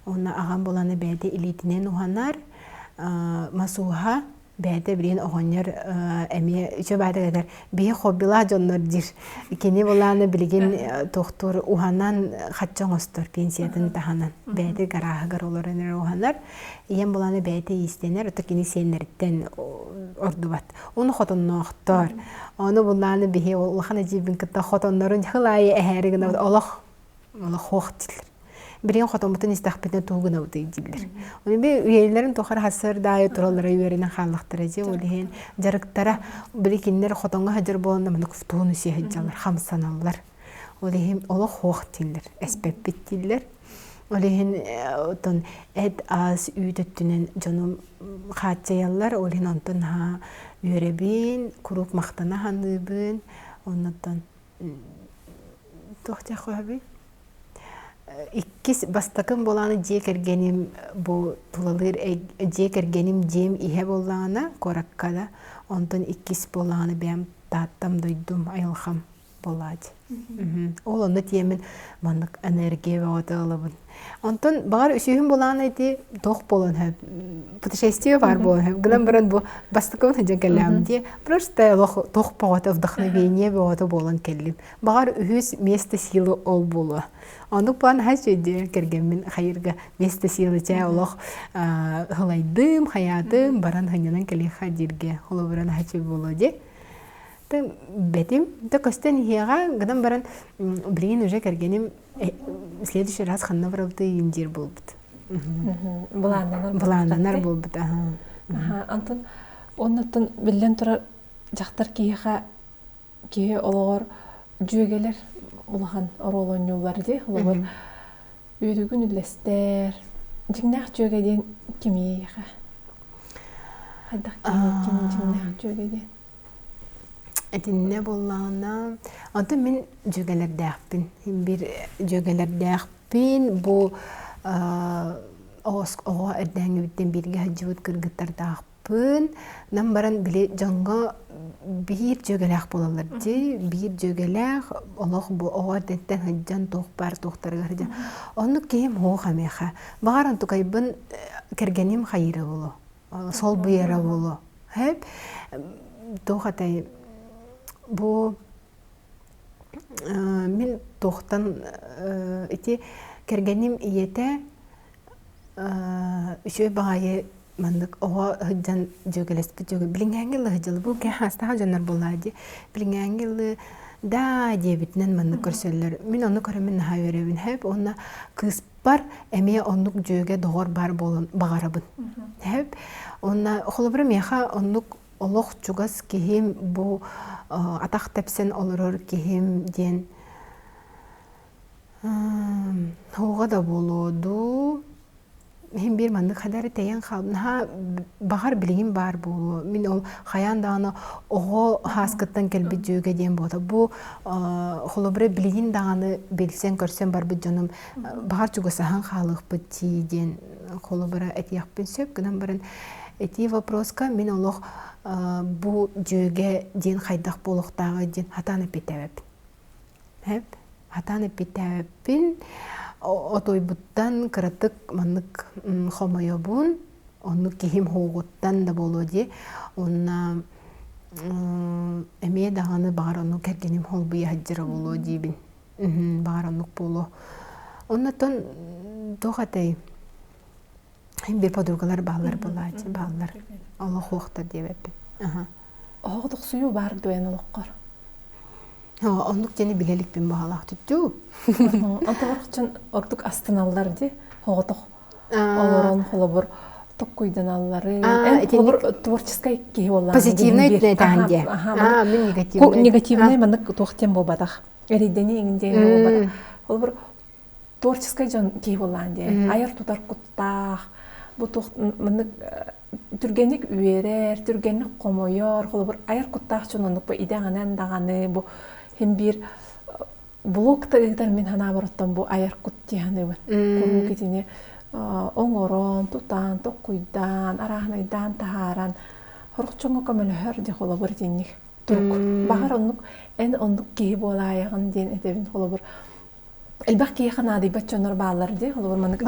Уонна аҕам буоллаҕына бэйэтэ илиитинэн уһанар, мас ууһа, бэйэтэ билигин оҕонньор эмиэ үчүгэй баайдык этэр биһи хоббилаах дьоннор диир. Кини буоллаҕына билигин туохтуур уһанан хачча оҥостор пенсиятын таһынан. Бэйэтэ гарааһыгар олорон эрэ уһанар. Ийэм буланы бэйэтэ иистэнэр, ото кини сиэннэриттэн ордубат. Ону хотонноохтор. Ону булааны биһи улахан эдьиийбин кытта хотоннорун хыл аайы эһээри гынабыт олох олох хуох дииллэр. Билигин хотоммутун истэхпитинэ тугу гынабытый дииллэр. Ону би үйэлэрин тухары хассар да аайы тураллара үөрэнэн хааллахтара дии ол иһин дьарыктара били кинилэр хотоҥҥо сылдьар буоланна маннык тугуну сиэ сылдьаллар, хамсаналлар. Ол иһин олох хуох дииллэр, эспэппит дииллэр. Ол иһин оттон эт ас үүт өттүнэн дьонум хааччыйаллар, ол иһин онтон наһаа үөрэбин, куруук махтана саныыбын. Оннуттан туох диэххэ Иккис бастакым буолааны дьиэ кэргэним бу тулалыыр дьиэ кэргэним дьиэм иһэ буоллаҕына куоракка да, онтон иккис буоллаҕына бэйэм Тааттам дойдум айылҕам. буолааччы. Ол онно тиэмин маннык энергия бөҕөтө ылабын. Онтон баҕар үсүһүн булаан ити туох буолан сөп путешествие баар буолан сөп гынан баран бу бастакыбын сылдьан кэллэҕим дии просто олох туох бөҕөтө вдохновение бөҕөтө буолан кэллим. Баҕар үһүс место силы ол буолуо. Оннук план хаһыс үөдү кэргэммин хайырга место силы чээ олох ылайдым, хайаатым, баран ханньанан кэлиэххэ дииргэ холобура наһаа буолуо дии. Бэтим да көстөн иһиэҕэ гынан баран билигин уже кэргэним следующий раз ханна барабытый диир буолбут. Былааннанар Былааннанар буолбут. Антон оннуттан биллэн турар дьахтар киһиэхэ киһи олоҕор дьүөгэлэр улахан оруол оонньууллар дии. Холобур үөрүүгүн үллэстэр. Дьиҥнээх дьүөгэ диэн кимиэхэ? Хайдах киһи ким дьиҥнээх дьүөгэ диэн? Итиннэ буоллаҕына, онтон мин дьүөгэлэрдээхпин. Биир дьүөгэлэрдээхпин. Бу оҕо эрдээҥҥибиттэн бииргэ сылдьыбыт кыргыттардаахпын. Нам баран били дьоҥҥо биир дьүөгэлээх буолаллар дии. Биир дьүөгэлээх олох бу оҕо эрдэттэн сылдьан туох баар туохтарыгар сылдьан. Оннук киһим суох эмиэхэ. Баҕар онтукайбын кэргэним хайыыра буолуо. Солбуйара буолуо. Хэп туох этэй бу мин туохтан ити кэргэним ийэтэ үчүгэй баҕайы маннык оҕо сылдьан дьүөгэлэспит дьүөгэ билиҥҥээҥҥи ылы сылдьылы бу хаастаах дьоннор буоллаа дии билиҥҥээҥҥи ылы да диэбитинэн маннык көрсөллөр мин ону көрөммүн наһаа үөрэбин хэп уонна кыыс бар эмиэ оннук дьүөгэ доҕор баар буолан баҕарабын. Сөп. Уонна холобура миэхэ оннук олох чугас киһим бу атах тэпсэн олорор киһим диэн оҕо да буолуо дуу Иһин биир маннык хадары тэйэн хаалбын. Наһаа баҕар билигин баар буолуо. Мин ол хайаан даҕаны оҕо һааскыттан кэлбит дьүөгэ диэн буолта. Бу холобура билигин даҕаны билсэн-көрсөн барбыт дьонум баҕар чугасаһан хаалыахпыт дии диэн холобура этиэхпин сөп. Гынан баран ити вопроска мин олох бу дьүөгэ диэн хайдах буолуохтааҕый диэн хатаан эппиэттээбэппин. Эп, хатаан эппиэттээбэппин, отуйбуттан кыратык маннык хомойобун, оннук киһим һуоҕуттан да буолуо дии. Уонна эмиэ даҕаны баҕар ону кэргэним холбуйа сылдьара буолуо диибин. Баҕар оннук буолуо. Оннотон туох этэй? Биир подругалар бааллар буолааччы бааллар. Олох уохтар диэбэппин. Оһох тохсуйуу баар дуо эн олоххор? Оннук диэни билэ иликпин баҕалаах түттүү. Онтон ордук астыналлар ди оҕотох олорон холобур токкуйданаллары. Эн холобур творческай киһи буоллаҕын. Позитивный этаан диэ. Аа, мин негативный. Негативный маннык туох диэн буолбатах. Эрийдэни иҥин диэн буолбатах. Холобур творческай дьон киһи буоллаан диэ. Айар тутар куттаах, бу туох маннык түргэнник үөрэр, түргэнник хомойор, холобур айар куттаах дьон оннук бу идэҕинэн даҕаны бу хин биир блог да ыытар мин санаабар оттон бу айар кут дии саныыбын. Куруук итини оҥорон, тутан, токкуйдаан, арааһынайдаан таһааран сорох дьоҥҥо көмөлөһөр дии холобур итинник турук. Баҕар оннук эн оннук киһи буолаайаҕын диэн этэбин холобур элбэх киһиэхэ наадыйбат дьоннор бааллар дии холобур маннык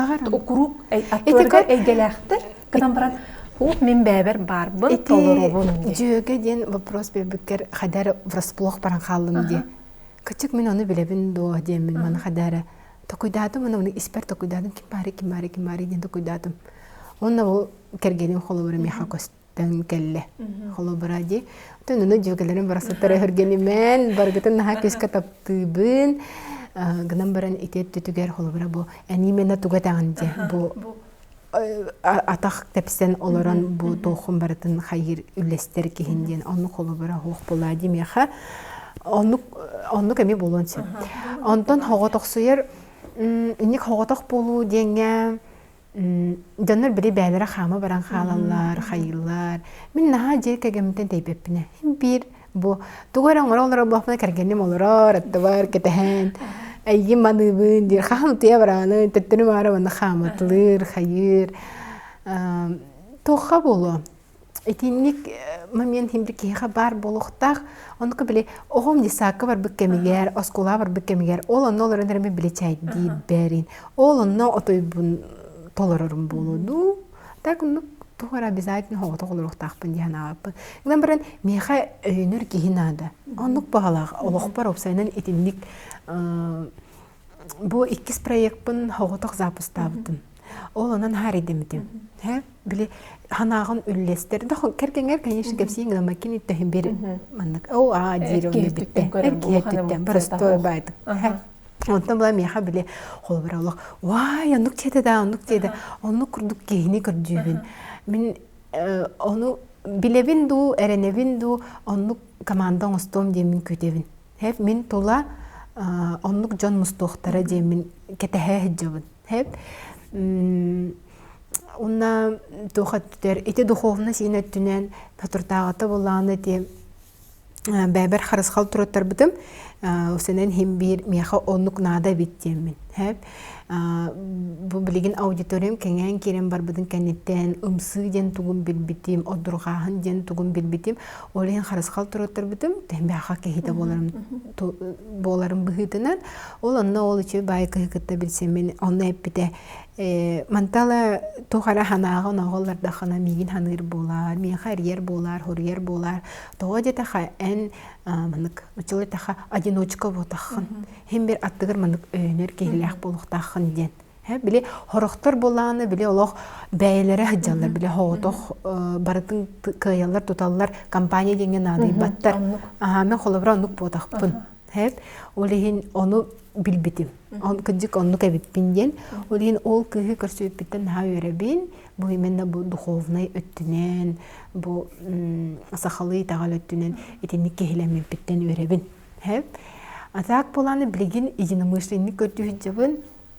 куруук аттыларыгар эйгэлээхтэр гынан баран ух мин бэйэбэр баарбын толоробун дьүөгэ диэн вопрос биэрбиккэр хадар врасплох баран хааллым дии кычык мин ону билэбин дуо диэммин маны хадара токуйдаатым уонна испэр токуйдаатым ким баары ким баары ким баары диэн токуйдаатым уонна ол кэргэним холобура миэхэ көстө тэн кэллэ. Холобура дии. Оттон ону дьүөгэлэрим барахсаттара өһүргэнимэн, барыгытын наһаа күүскэ таптыыбын. Гынан баран ити өттүтүгэр холобура бу эн именно тугу этэҕин дии. Бу атах тэпсэн олорон бу туоххун барытын хайыыр үллэстэр киһин диэн оннук холобура хуох буолаа дии миэхэ. Оннук оннук эмиэ буолуон сөп. Онтон хоҕотохсуйар инник хоҕотох буолуу диэҥҥэ Дьоннор били бэйэлэрэ хаама баран хаалаллар, хайыыллар. Мин наһаа дьиэ кэргэммиттэн тэйбэппинэ. Биир бу тугу эрэ оҥоро олорор буоллахпына кэргэним олорор, аттыбар кэтэһэн, эйигин маныыбын диир. Хаһан утуйа барааны, төттөрү маары манна хааматылыыр, хайыыр. Туохха буолуо? Итинник момент химби киһиэхэ баар буолуохтаах. Оннука били оҕом детсадка барбыт кэмигэр, оскуолаҕа барбыт кэмигэр ол онно олорон эрэ били чэйдиирбэрин, ол онно отойбун толорорум буолуо дуу. Так оннук туох эрэ обязательно соҕотох олоруохтаахпын дии санаабаппын. Гынан баран миэхэ өйөнөр киһи наада. Оннук баҕалаах олохпор уопсайынан итинник бу иккис проекпын соҕотох запустаабытым. Ол онон хаарыйдаммытым. Һэ, били ханаағын үллэстэр. Да кэргэҥэр, конечно, кэпсиин гына кини төһүн бер маннык о аа диир онно бүттэ. Эр киһи өттүттэн простой баайдык. Онтон була миэхэ били холобура олох уай оннук диэтэ да оннук диэтэ оннук курдук киһини көрдүүбүн. Мин ону билэбин дуу, эрэнэбин дуу, оннук команда оҥостуом диэммин күүтэбин. Хэп мин тула оннук дьон мустуохтара диэммин кэтэһэ сылдьабын. Хэп уонна туох өттүтэр ити духовность иин өттүнэн соторутааҕыта буоллаҕына ити бэйэбэр харысхал туруоттарбытым усэнэн иһин биир миэхэ оннук наада эбит диэммин хэп бу билигин аудиториям кэҥээн киирэн барбытын кэнниттэн ымсыы диэн тугун билбитим одурҕааһын диэн тугун билбитим Ол иһин харысхал туруоттарбытым, тэһимбэхха киһитэ буоларым буоларым быһыытынан, ол онно ол үчүгэй баай кыһы кытта билсэммин, онно эппитэ мантала туох эрэ санааҕа оноҕоллордоххуна миигин саныыр буолаар, миэхэ эрийэр буолаар, хоруйар буолаар. Тоҕо диэтэхэ эн маннык учуол эттэххэ одиночка буотаххын. Һин бир аттыгар маннык өйөнөр киһилээх буолуохтааххын диэн. Били хорохтор буоллаҕына били олох бэйэлэрэ сылдьаллар, били соҕотох барытын кыайаллар, туталлар, компания диэҥҥэ наадыйбаттар. Аһаа, мен холобура оннук буотахпын. Ол иһин ону билбитим. Кырдьык оннук эбиппин диэн. Ол иһин ол кыыһы көрсүбүппүттэн наһаа үөрэбин. Бу именно бу духовнай өттүнэн, бу сахалыы итэҕэл өттүнэн итинник киһилэммиппиттэн үөрэбин. А так буолааны билигин единомышленник көрдүү сылдьабын.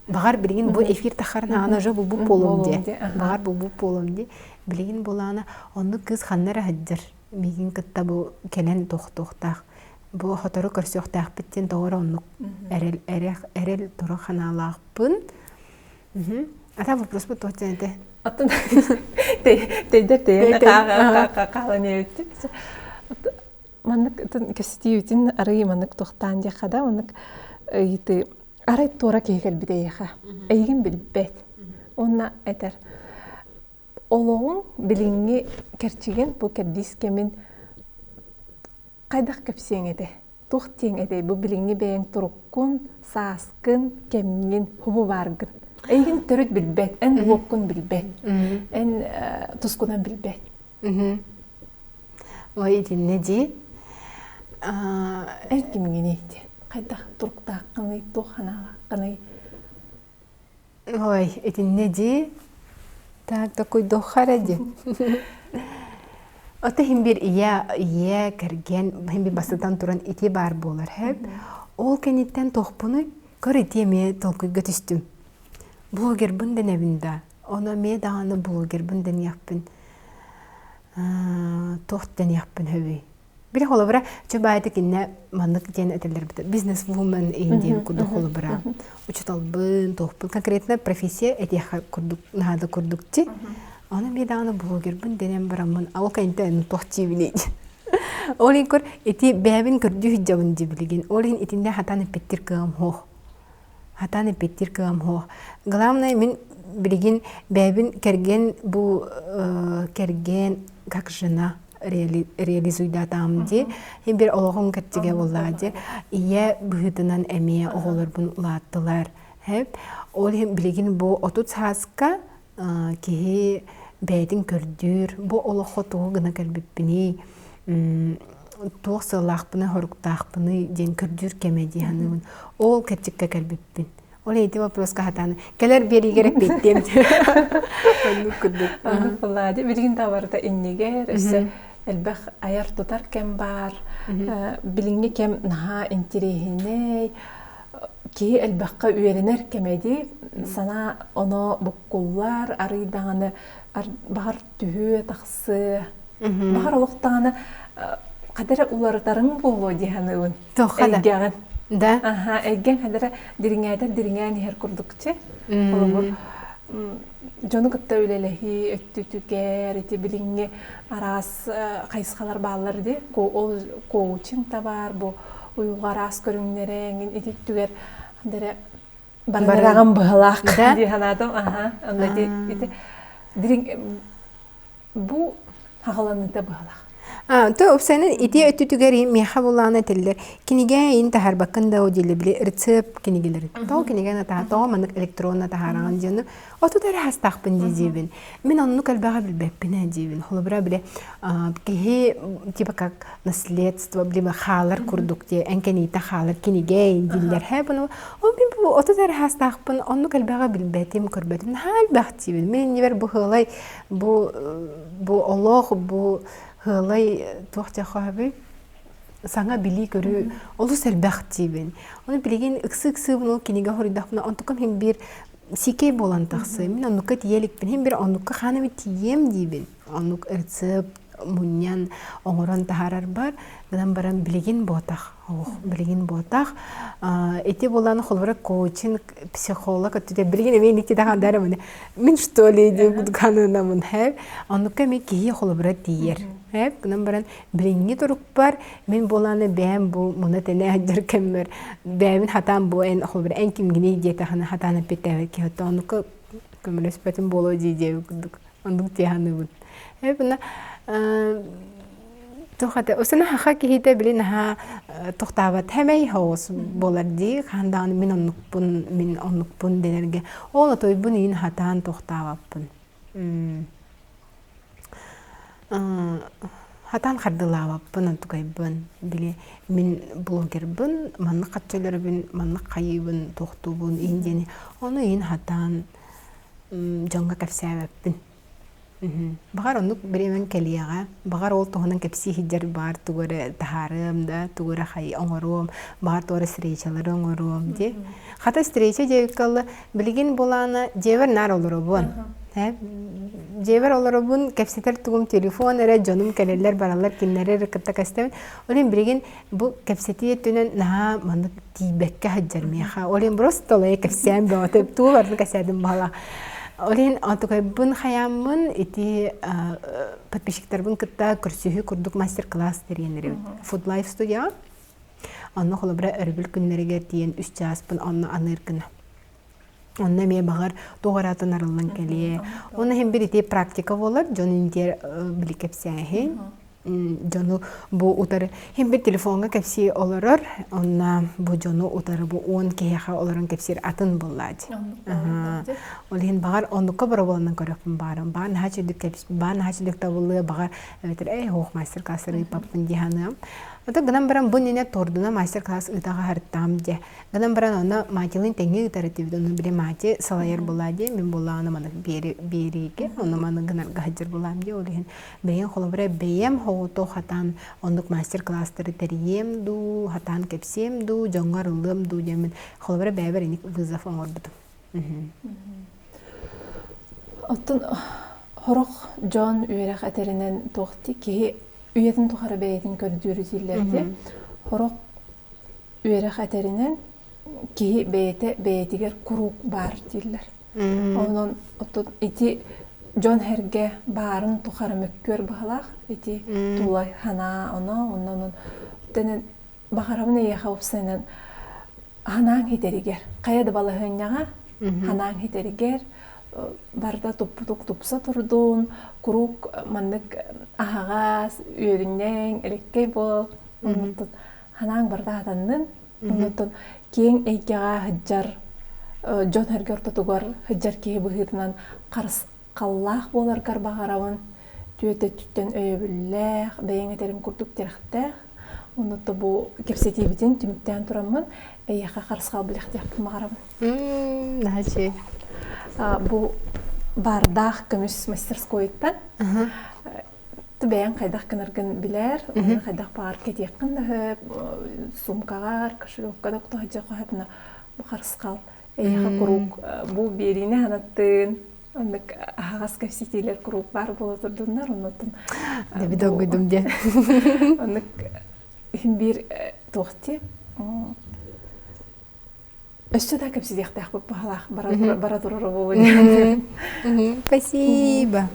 Баҕар билигин бу эфир тахарын аана уже булбут буолуом дии. Баҕар булбут буолуом дии. Билигин буолаана оннук кыыс ханна эрэ сылдьар. Миигин кытта бу кэлэн тохтуохтаах. Бу сотору көрсүөхтээхпит диэн тоҕо эрэ оннук эрэл эрэл эрэл тура ханаалаахпын. Ата вопроспут туох диэн этэ? Атын тэйдэр тэйэн хаалан эбиттик. Маннык кэпсэтиибитин арый маннык туохтаан диэххэ да маннык ыйытыы арай туора киһи кэлбит эйиэхэ эйигин билбэт уонна этэр олоҕуҥ билиҥҥи кэрчигин бу кэрдиис кэмин хайдах кэпсиэҥ этэ туох диэҥ этэй бу билиҥҥи бэйэҥ туруккун сааскын кэмҥин хубу бааргын эйигин төрүт билбэт эн уоккун билбэт эн тускунан билбэт Ой, итиннэ дии. Эн кимҥиний диэн хайдах туруктааххыный, туох санаалааххыный? Ой, итиннэ дии. Так, такой дохара дии. Ото иһин биир ийэ, ийэ, кэргэн, иһин биир бастатан туран ити баар буолар, хэп. Ол кэнниттэн туохпунуй? Көр ити эмиэ толкуйга түстүм. Блогербын дэнэбин да. Ону эмиэ даҕаны блогербын дэниэхпин туох дэниэхпин сөбүй? Били холобура, чубаайты кинне маннык диэн этэллэр бизнес-вумен иһин диэн курдук холобура учуталбын, туохпун конкретно профессия этиэхэ курдук наада курдук ти. Ону эмиэ даҕаны блогербын дэнэн бараммын, ол кэнниттэн туох диибиний? Ол иһин көр ити бэйэбин көрдүү сылдьабын дии билигин. Ол иһин итиннэ хатаан эппиттир кыаҕым суох. Хатаан эппиттиир кыаҕым суох. Главное мин билигин бэйэбин кэргэн бу кэргэн как жена реализуйдаатаҕым дии. Иһин бир олоҕум кэрчигэ буоллаҕа дии. Ийэ быһыытынан эмиэ оҕолорбун улааттылар. Ол иһин билигин бу 30 сааска киһи бэйэтин көрдүүр, бу олоххо тугу гына кэлбиппиний, туох сыаллаахпыный, соруктаахпыный диэн көрдүүр кэмэ дии саныыбын. Ол кэрчиккэ кэлбиппин. Ол ити вопроска хатааны кэлэр биэриигэр эппиэттиэм. Оннук курдук. Оннук буоллаа дии. Билигин да барыта иннигэр өссө элбэх айар-тутар кэм баар. Билиҥҥи кэм наһаа интириэһинэй киһи элбэххэ үөрэнэр кэмэ дии санаа оно буккуллар арый даҕаны баҕар түһүө тахсыа баҕар олох даҕаны хадара уларытарыҥ буолуо дии саныыбын эйгэҕин да аха эйгэҥ хадара дириҥээтэр дириҥээн иһэр курдукчу холобур. дьону кытта үлэлэһии өттүтүгэр ити билиҥҥи араас хайысхалар бааллар дии. Ол коучинг да баар, бу уйулҕа араас көрүҥнэрэ эҥин ити өттүгэр ханна баран быһалаах дии санаатым. Аха. Онно ити ити дириҥ бу хаҕаланыыта быһалаах. То уопсайынан ити өттүтүгэр миэхэ булаана этэллэр. Кинигэ ин таһаарбаккын да дииллэр били рецепт кинигэлэр. Тоҕо кинигэни таһаа, тоҕо маннык электронно таһаараҕын диэни отут эрэ хастаахпын дии диибин. Мин оннук элбэҕи билбэппин ээ диибин. Холобура били киһи типа как наследство били хаалар курдук дии эн кэниитэ хаалар кинигэ дииллэр һэ буну ол мин бу отут эрэ хастаахпын оннук элбэҕи билбэтим көрбөтүм наһаа элбэх диибин. Мин иннибэр бу хыалай бу бу олох бу хыалай туох диэххэ саҥа билии-көрүү олус элбэх диибин. Ону билигин ыксы-ыксыыбын ол кинигэ хоруйдахпына онтукам иһин биир сикэй буолан тахсыы. Мин оннукка тиийэ иликпин. Иһин биир оннукка хаан эбит тиийиэм диибин. Оннук рецепт мунньан оҥорон таһаарарбар гынан баран билигин буотах. Ох, билигин буотах. Ити буолан холобура коучинг, психолог өттүтэ билигин эмиэ инник тидэҕэ дарымын. Мин что ли диэн канынамын хэп. Оннукка эмиэ киһи холобура тиийэр. Хэп гынан баран билиҥҥи турукпар мин буолааны бэйэм бу муна тэнэ сылдьар кэммэр бэйэбин хатаан бу эн холобура эн кимгиний диэтэххинэ хатаан эппиэттээбэт киһи оттон оннукка көмөлөспөтүм буолуо дии диэбит курдук оннук дии саныыбын. Э буна туох этэ усуна хаха киһитэ били наһаа тохтаабат хэмэй хоос буолар дии хаһан даҕаны мин оннукпун мин оннукпун дэнэргэ ол отойбун иин хатаан тохтаабаппын Хатаан хардылаабаппын онтукайбын били мин блогербын маннык хачча өлөрөбүн маннык хайыыбын туохтуубун иин диэни ону иин хатаан дьоҥҥо кэпсээбэппин баҕар оннук бириэмэҥ кэлиэҕэ баҕар ол туһунан кэпсии сылдьар баҕар тугу эрэ таһаарыам да тугу эрэ оҥоруом баҕар тугу эрэ встречалары оҥоруом дии хата встреча диэбиккэ дылы Билигин булаана дьиэбэр наар олоробун. Дьиэбэр олоробун, кэпсэтэр тугум телефон эрэ, дьонум кэлэллэр бараллар, кинилэри эрэ кытта кэстэбин. Ол иһин билигин бу кэпсэтии өттүнэн наһаа маннык тиийбэккэ сылдьар миэхэ. Ол иһин просто олайа кэпсээн бөҕөтө, тугу барытын кэпсээтим баҕалаах. Ол иһин онтукайбын хайааммын ити подписчиктарбын кытта көрсүһүү курдук мастер-класс тэрийэн эрэбит. Food Life студияҕа. Онно холобура өрөбүл күннэригэр тиийэн үс чааспын онно аныыр гына. Онно эмиэ баҕар туох араатын арыллан кэлиэ. Онно иһин бир ити практика буолар, дьон интиэр били кэпсээһин, дьону бу утары иһин бир телефоҥҥа кэпсии олорор, онно бу дьону утары бу уон киһиэхэ олорон кэпсиир атын буоллаачы. Ол иһин баҕар оннукка боробуоланан көрөхпүн баарым. Баҕар наһаа чөдүк кэпс баҕар наһаа чөдүк табыллыа, баҕар эбэтэр эй хоох мастер-класс ыйыппаппын дии саныам. Ото гынан баран бу иннинэ тордуна мастер-класс ыытаҕа харыттаам дьэ. Гынан баран онно Матилын тэҥҥэ ыытар этибит. Ону били Мати салайар буолаа дии, мин буоллаҕына маны биэриигэ, ону маны гынарга сылдьар буолаам дии. Ол иһин бэйэм холобура бэйэм хоҕото хатаан оннук мастер-класстары тэрийиэм дуу, хатаан кэпсиэм дуу, дьоҥҥо арыллыам дуу диэммин холобура бэйэбэр иник вызов оҥорбутум. Оттон сорох дьон үөрэх этэринэн туох киһи үйэтин тухары бэйэтин көрдүүр дииллэр дии. Сорох үөрэх этэринэн киһи бэйэтэ бэйэтигэр куруук баар дииллэр. Онон оттон ити дьон сэргэ баарын тухары мөккүөр быһалаах ити тула санаа оно онон онон баҕарабын эйиэхэ уопсайынан ханаан хитэригэр хайа да балаһыанньаҕа ханаан хитэригэр барыта туппутук тупса турдун куруук маннык аһаҕас үөрүнньэҥ элэккэй буол оннуттан ханаан барыта хатаннын оннуттан киэҥ эйгэҕэ сылдьар дьон сэргэ ортотугар сылдьар киһи быһыытынан харысхаллаах буоларгар баҕарабын түөт өттүттэн өйөбүллээх бэйэҥ этэриҥ курдук тирэхтээх Онно бу кэпсэтиибитин түмүктээн тураммын, эйиэхэ харысхал билэхтиэхпин баҕарабын. Наһаа Бу баардаах көмүс мастерскойуттан бэйэҥ хайдах гынаргын билэр, уонна хайдах баар кэтиэххин да сөп, суумкаҕар, кошелекка да кутаһыдьа хоһопно бу харысхал эйиэхэ куруук бу биэриини ханаттыын оннук аһаҕас кэпсэтиилэр куруук баар буола турдуннар оннуттан Дэби долгуйдум диэн оннук иһин биир туох дии. Өссө да кэпсэтиэхтээхпит баһалаах бара турар буолуо диэн. Спасибо.